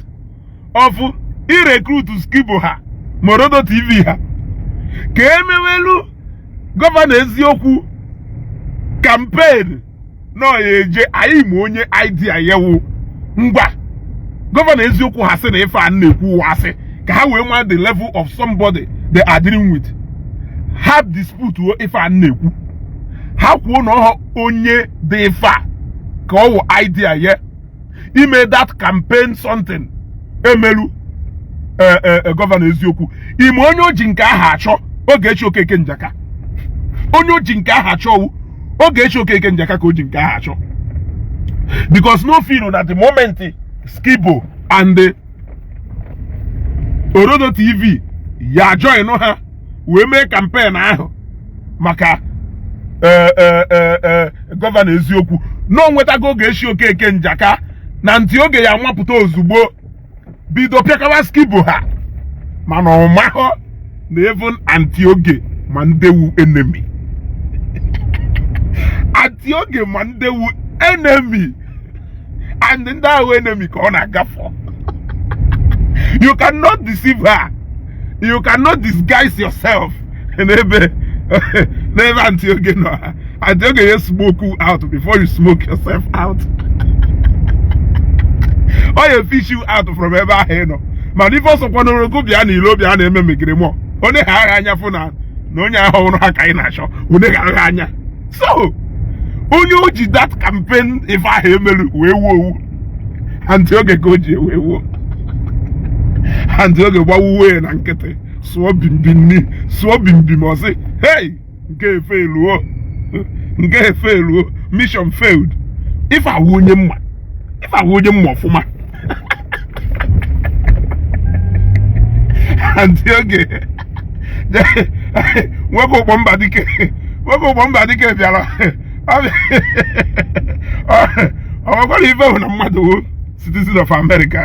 of irecruit Skibo ha ma Orodo TV ha ka emewelu Governor Eziokwu campaign na ọ ya eje. Anyị ma onye idea yewu ngwa Governor Eziokwu ha sị na ife a na-ekwu asị ka ha wee ma the level of somebody they are dealing with. Ha dispute wo ife a na-ekwu, ha kwuo na ọha onye dị ife a ka ọ wụ idea ye ime that campaign something emelu Governor Eziokwu. Ime onye o ji nke ahụ achọ Ogechi Okeke Njaka, onye o ji nke ahụ achọ Ogechi Okeke Njaka ka o ji nke ahụ achọ, because no feel na the moment Skibo and the Orodo TV ya join ha wee mee campaign ahụ maka Governor Eziokwu na o nwetago Ogechi Okeke Njaka na ntị oge ya nwapụta ozugbo bido pịakawa Skibo ha, mana ọ mahọ na even anti oge ma ndewu enemy, anti oge ma ndewu enemy, and ndị ahụ enemy ka ọ na-agafọ. You cannot deceive her, you cannot disguise yourself n'ebe n'ebe anti oge nọ. Aunty Oge ya smoke you out before you smoke yourself out. Ọ ya fish you out from ebe ahụ ị nọ. Mana ife ọsọ kwanoro gụ bịa na ilo bịa na-eme megiri mụọ onye ha agha anya fụ na na onye ahụ ọhụrụ ha ka anyị na-achọ onye ha agha anya. So onye o ji that campaign ife ahụ emelu wee wuo owu, Aunty Oge ka o ji wee wuo. Aunty Oge gbawuwe na nkịtị, sụọ bimbim ni sụọ bimbim, ọ sị hey, nke efe eluo, nke efe eluo, mission failed. Ife awụ onye mma, ife awụ onye mma ọfụma. Aunty Oge nwoke ụkpọ mba dike, nwoke ụkpọ mba dike bịara ọ nwekwara ife hụ na mmadụ wụ citizen of America.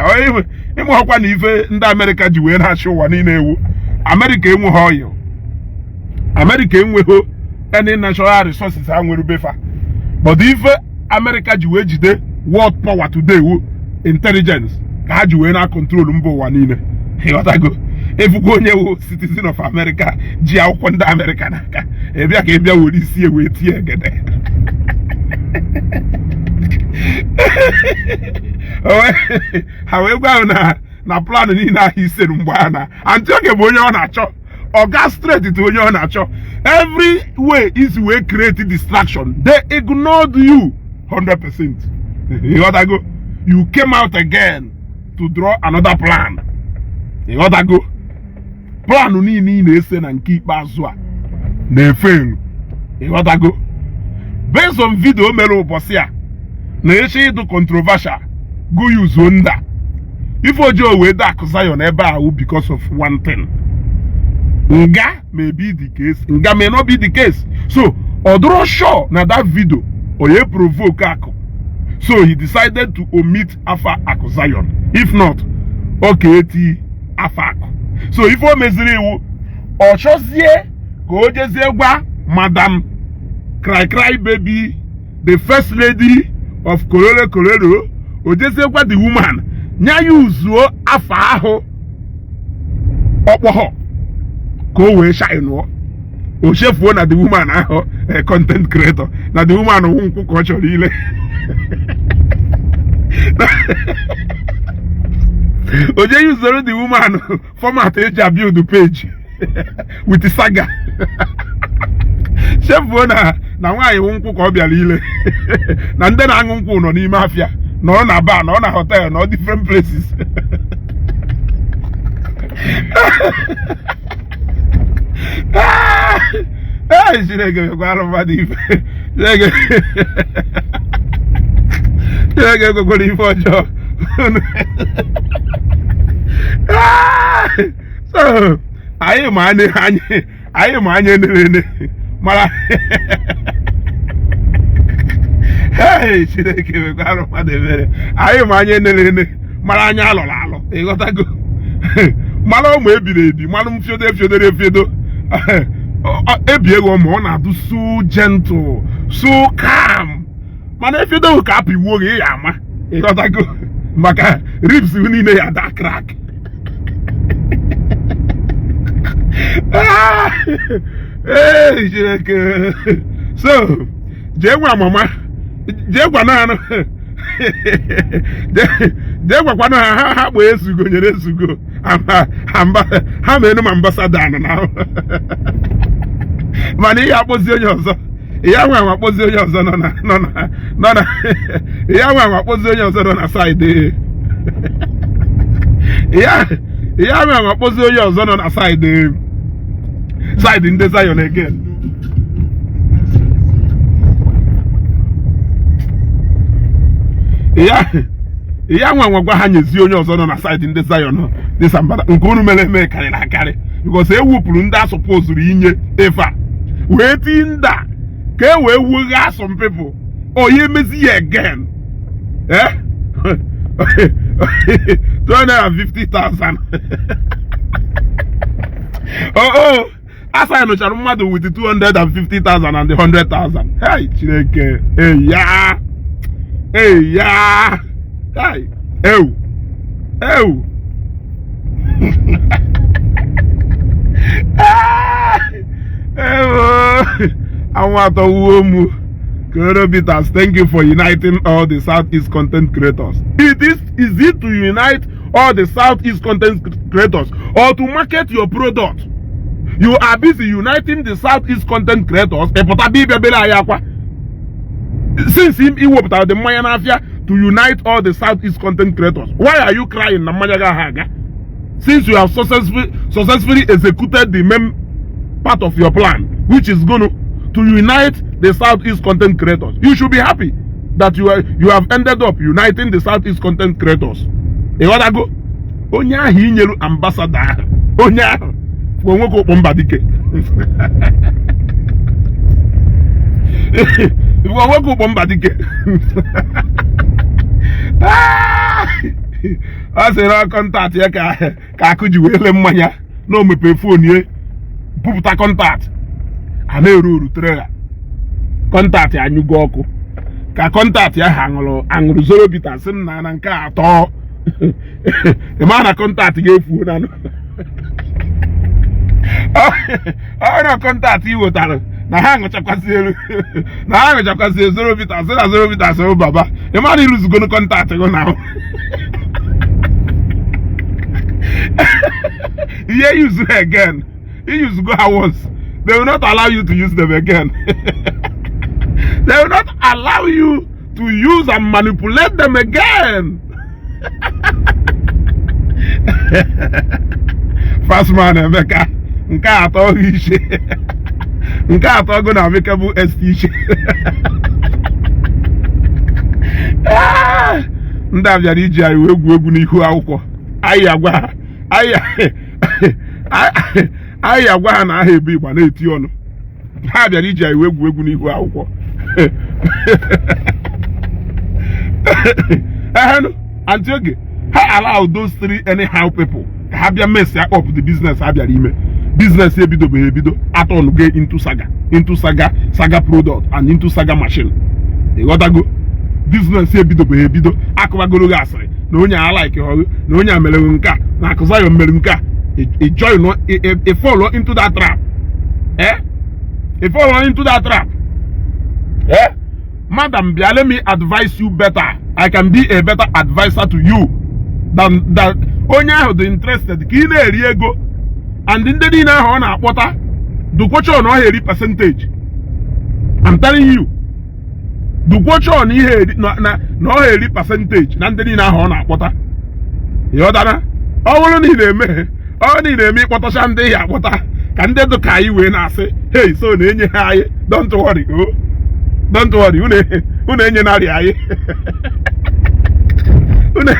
Ịmụọkwa na ife ndị Amerịka ji wee na-achị ụwa niile ewu. Amerịka enweghị oil, Amerịka enweghị any natural resources ha nwere befa, but ife Amerịka ji wee jide world power today wu intelligence ka ha ji wee na control mba ụwa niile. Ịghọtago? Efukwa onye wu citizen of America ji akwụkwọ ndị Amerịka n'aka ịbịa ka ịbịa were isi wee tie egede. Ha wee gwa ahụ na plan niile ahụ isere mgbe a na Aunty Oge bụ onye ọ na-achọ, ọ ga straight to onye ọ na-achọ. Every way is wee create distraction, they ignored you 100%. Ịghọtago? You came out again to draw another plan. Ịghọtago? Plan niile ị na-ese na nke ikpeazụ a na-efe elu. Ịghọtago? Based on video mere ụbọchị a na eche ịdụ controversial, go use nda ife ojoo wee da Akụ Zion ebe ahụ because of one thing. Nga may be the case, nga may not be the case. So ọ dụrọ sure na that video onye provoke Akụ, so he decided to omit afa Akụ Zion. If not, ọ ka eti afa Akụ. So ife o meziri iwu, ọ chọzie ka o jezie gwa Madam Cry Cry Baby, the first lady of Kololo Kololo, o jezie gwa the woman nya ya uzuo afa ahụ ọkpọghọ ka o wee shine nụọ. O chefuo na the woman ahụ content creator, na the woman wụ nkwụ ka ọ chọrọ ile. O jee yuzoro the woman format eji abuild page with saga, chefuo na na nwaanyị wụ nkwụ ka ọ bịara ile, na ndị na-aṅụ nkwụ nọ n'ime afịa, nọrọ na bar, nọrọ na hotel, nọ different places. Ee, Chineke mekwara mmadụ ife. Chineke ekwekwara ife ọjọọ. So anyị ma anya anyị ma anya enere mara. Hey, Chineke mekwara mmadụ ebere. Anyị ma anya enere mara anya alọrọ alọ. Ịghọtago? Mara ụmụ ebiri ebi, mara mfiodo efiodoro efiodo. Ebi ego ma ọ na-adụ so gentle, so calm. Mana efiodo ka apụ iwu oge ya ama. Ịghọtago? Maka ribs niile ya da crack. Ee, Chineke. So jee gwa mama, jee gwa naanụ, jee gwakwanụ ha ha kpọọ ezugo nyere ezugo ha ma enu ma ambassador anụ na mana ihe akpọzi onye ọzọ, ya nwe akpọzi onye ọzọ nọ na nọ na nọ na ya nwe akpọzi onye ọzọ nọ na side, ya nwe akpọzi onye ọzọ nọ na side side ndị Zion again. Ya nwe gwa ha nyezi onye ọzọ nọ na side ndị Zion dịsambara nke unu mere eme karịrị akarị, because e wupụrụ ndị asọpozuru inye efe a wee tii ndị a ka e wee wugha some people. Onye emezi ya again 250,000. Oh, asa nụchara mmadụ with 250,000 and 100,000. Hey, Chineke, eya eya, hey, ewu ewu. Ewo, Anwụ atọwuo mụ. Koro Bitters, thank you for uniting all the Southeast content creators. It is it to unite all the Southeast content creators or to market your product? You are busy uniting the Southeast content creators. Ịpụta bịa bere anyị akwa. Since ị wepụtara the mmanya n'afịa to unite all the Southeast content creators, why are you crying na mmanya ga aga? Since you have successfully executed the main part of your plan, which is going to unite the Southeast content creators, you should be happy that you have ended up uniting the Southeast content creators. Ịghọtago? Onye ahụ inyeru ambassador ahụ, onye ahụ bụ nwoke ụkpọ mba dike, bụ nwoke ụkpọ mba dike. Ọ sịrị na contact ya ka akụ ji wee lee mmanya na o mepee phone ya bupụta contact a na-eru uru trailer contact anyụgo ọkụ ka contact ahụ aṅụrụ aṅụrụ Zoro Bitters sị m na na nke atọ ị ma na contact ga-efuo na ọ na contact ị wetara na ha aṅụchakwasị elu na ha aṅụchakwasị Zoro Bitters sị na Zoro Bitters bụ baba ị ma na ị losegonu contact gị na ihe use again you use go ha once they will not allow you to use them again. They will not allow you to use and manipulate them again. Fastman Emeka nke atọ iche nke atọ go na amicable est iche ndị a bịara iji anyị wee egwu egwu n'ihu akwụkwọ anyị agwa ha anyị agwa ha na aha ebu igba na-eti ọnụ ha bịara iji anyị wee egwu egwu n'ihu akwụkwọ ehenụ Aunty Oge ha allow those three anyhow people ka ha bịa mess up the business ha bịara ime business ebidobeghị ebido atọn go into saga into saga saga product and into saga machine ịghọtago business ebidobeghị ebido akụbagoro gị asịrị na onye a like ọgụ na onye a mere nke a na Akụ Zion mere nke a ị join ị fall into that trap eh ị fall into that trap eh madam bịa let me advise you better I can be a better adviser to you than that onye ahụ dị interested ka ị na-eri ego and ndị niile ahụ ọ na-akpọta dụkwa sure na ọ ha eri percentage I'm telling you dụkwa sure na ihe na na ọ ha eri percentage na ndị niile ahụ ọ na-akpọta ịghọtara ọ bụrụ na ị na-eme ọ na ị na-eme ịkpọtacha ndị ya akpọta ka ndị dụ ka anyị wee na-asị hey so na-enye ha anyị don't worry o don't worry unu enyenarị anyị unu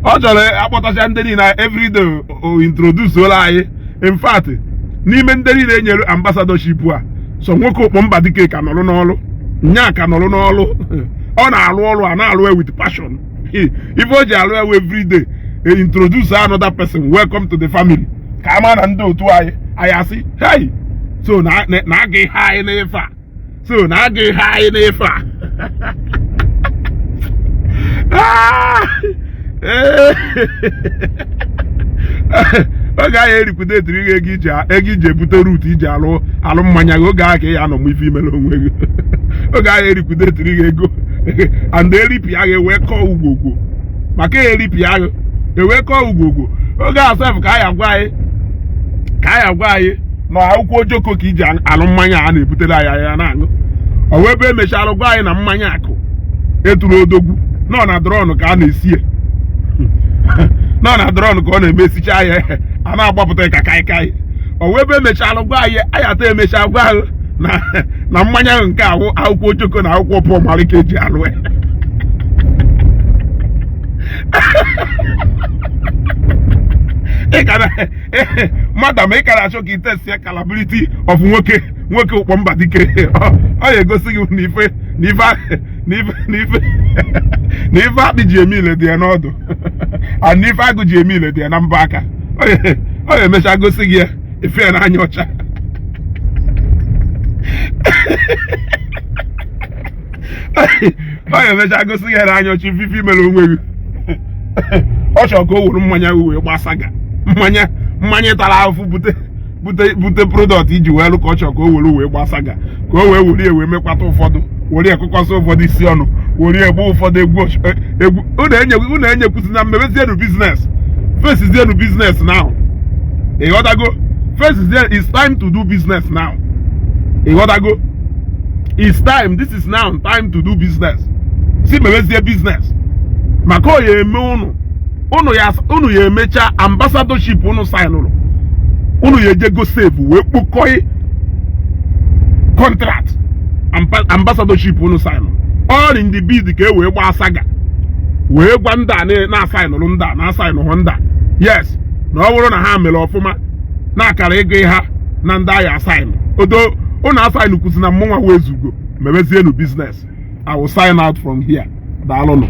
ọ chọrọ akpọtacha ndị niile everyday o introduce ola anyị in fact n'ime ndị niile e nyere ambassadorship a so nwoke ụkpọ mba dike ka nọrọ n'ọrụ nya ka nọrọ n'ọrụ ọ na-arụ ọrụ a na-arụ ya with passion ife o ji arụ ya everyday e introduce another person welcome to the family ka a ma na ndị otu anyị anyị asị hey so na aga ihe anyị n'ife a so na aga ihe anyị n'ife a oge ahụ erikwude etiri gị ego iji ebute root iji alụ alụ mmanya gị oge ahụ ka ị ya anọ m ife imere onwe gị oge ahụ erikwude etiri gị ego and eripịa gị wee kọọ ugwogwo maka eripịa gị ewee kọọ ugwogwo oge ahụ sef ka anyị agwa anyị ka anyị agwa anyị na akwụkwọ ojoko ka iji alụ mmanya a na-ebutere anyị ya na-aṅụ o wee ebe emechara gwa anyị na mmanya akụ eturu odogwu nọ na drum ka a na-esi nọ na drum ka ọ na-eme esicha ya a na-agbapụta ka kaikai o wee ebe emechara gwa anyị anyị ata emecha gwa ahụ na mmanya ahụ nke ahụ akwụkwọ ojoko na akwụkwọ pọmarị ka eji alụ ya madam ị ka na-achọ ka ị test ya capability of nwoke nwoke ụkpọ mba dike ọ ya-egosi gị na ife na ife na ife na ife na ife akpị ji eme ile dị ya n'ọdụ and na ife agụ ji eme ile dị ya na mbọ aka ọ ya-emecha gosi gị ya ife ya n'anya ọcha ọ ya-emecha gosi gị ya n'anya ọcha ife ife mere onwe gị. Ọ chọrọ ka o were mmanya wee gbaa saga. Mmanya, mmanya tara ahụhụ bute bute bute product iji wee lụ, ka ọ chọrọ ka o were wee gbaa saga, ka o wee were ya wee mekwata ụfọdụ, were ya kụkọsị ụfọdụ isi ọnụ, were ya gbuo ụfọdụ egwu egwu. Unu enyekwuzi na mmebezienu business, fesizienu business now. Ịghọtago? Fesizie, it's time to do business now. Ịghọtago? It's time, this is now time to do business. Si mebezie business, maka ọ ya eme unu, unu ya, unu ya emecha ambassadorship unu signụrụ, unu ya ejego save wee kpokọị contract ambassadorship unu signụ, all in the bid ka e wee gbaa saga, wee gwa ndị a na-asignụrụ ndị a na-asignụ hụ ndị a, yes, na ọ bụrụ na ha mere ọfụma na akara ego ha na ndị agha asignụ odo unu asignụ kwụsị na mmụnwa wee zugo. Mebezienu business. I will sign out from here. Daalụnụ.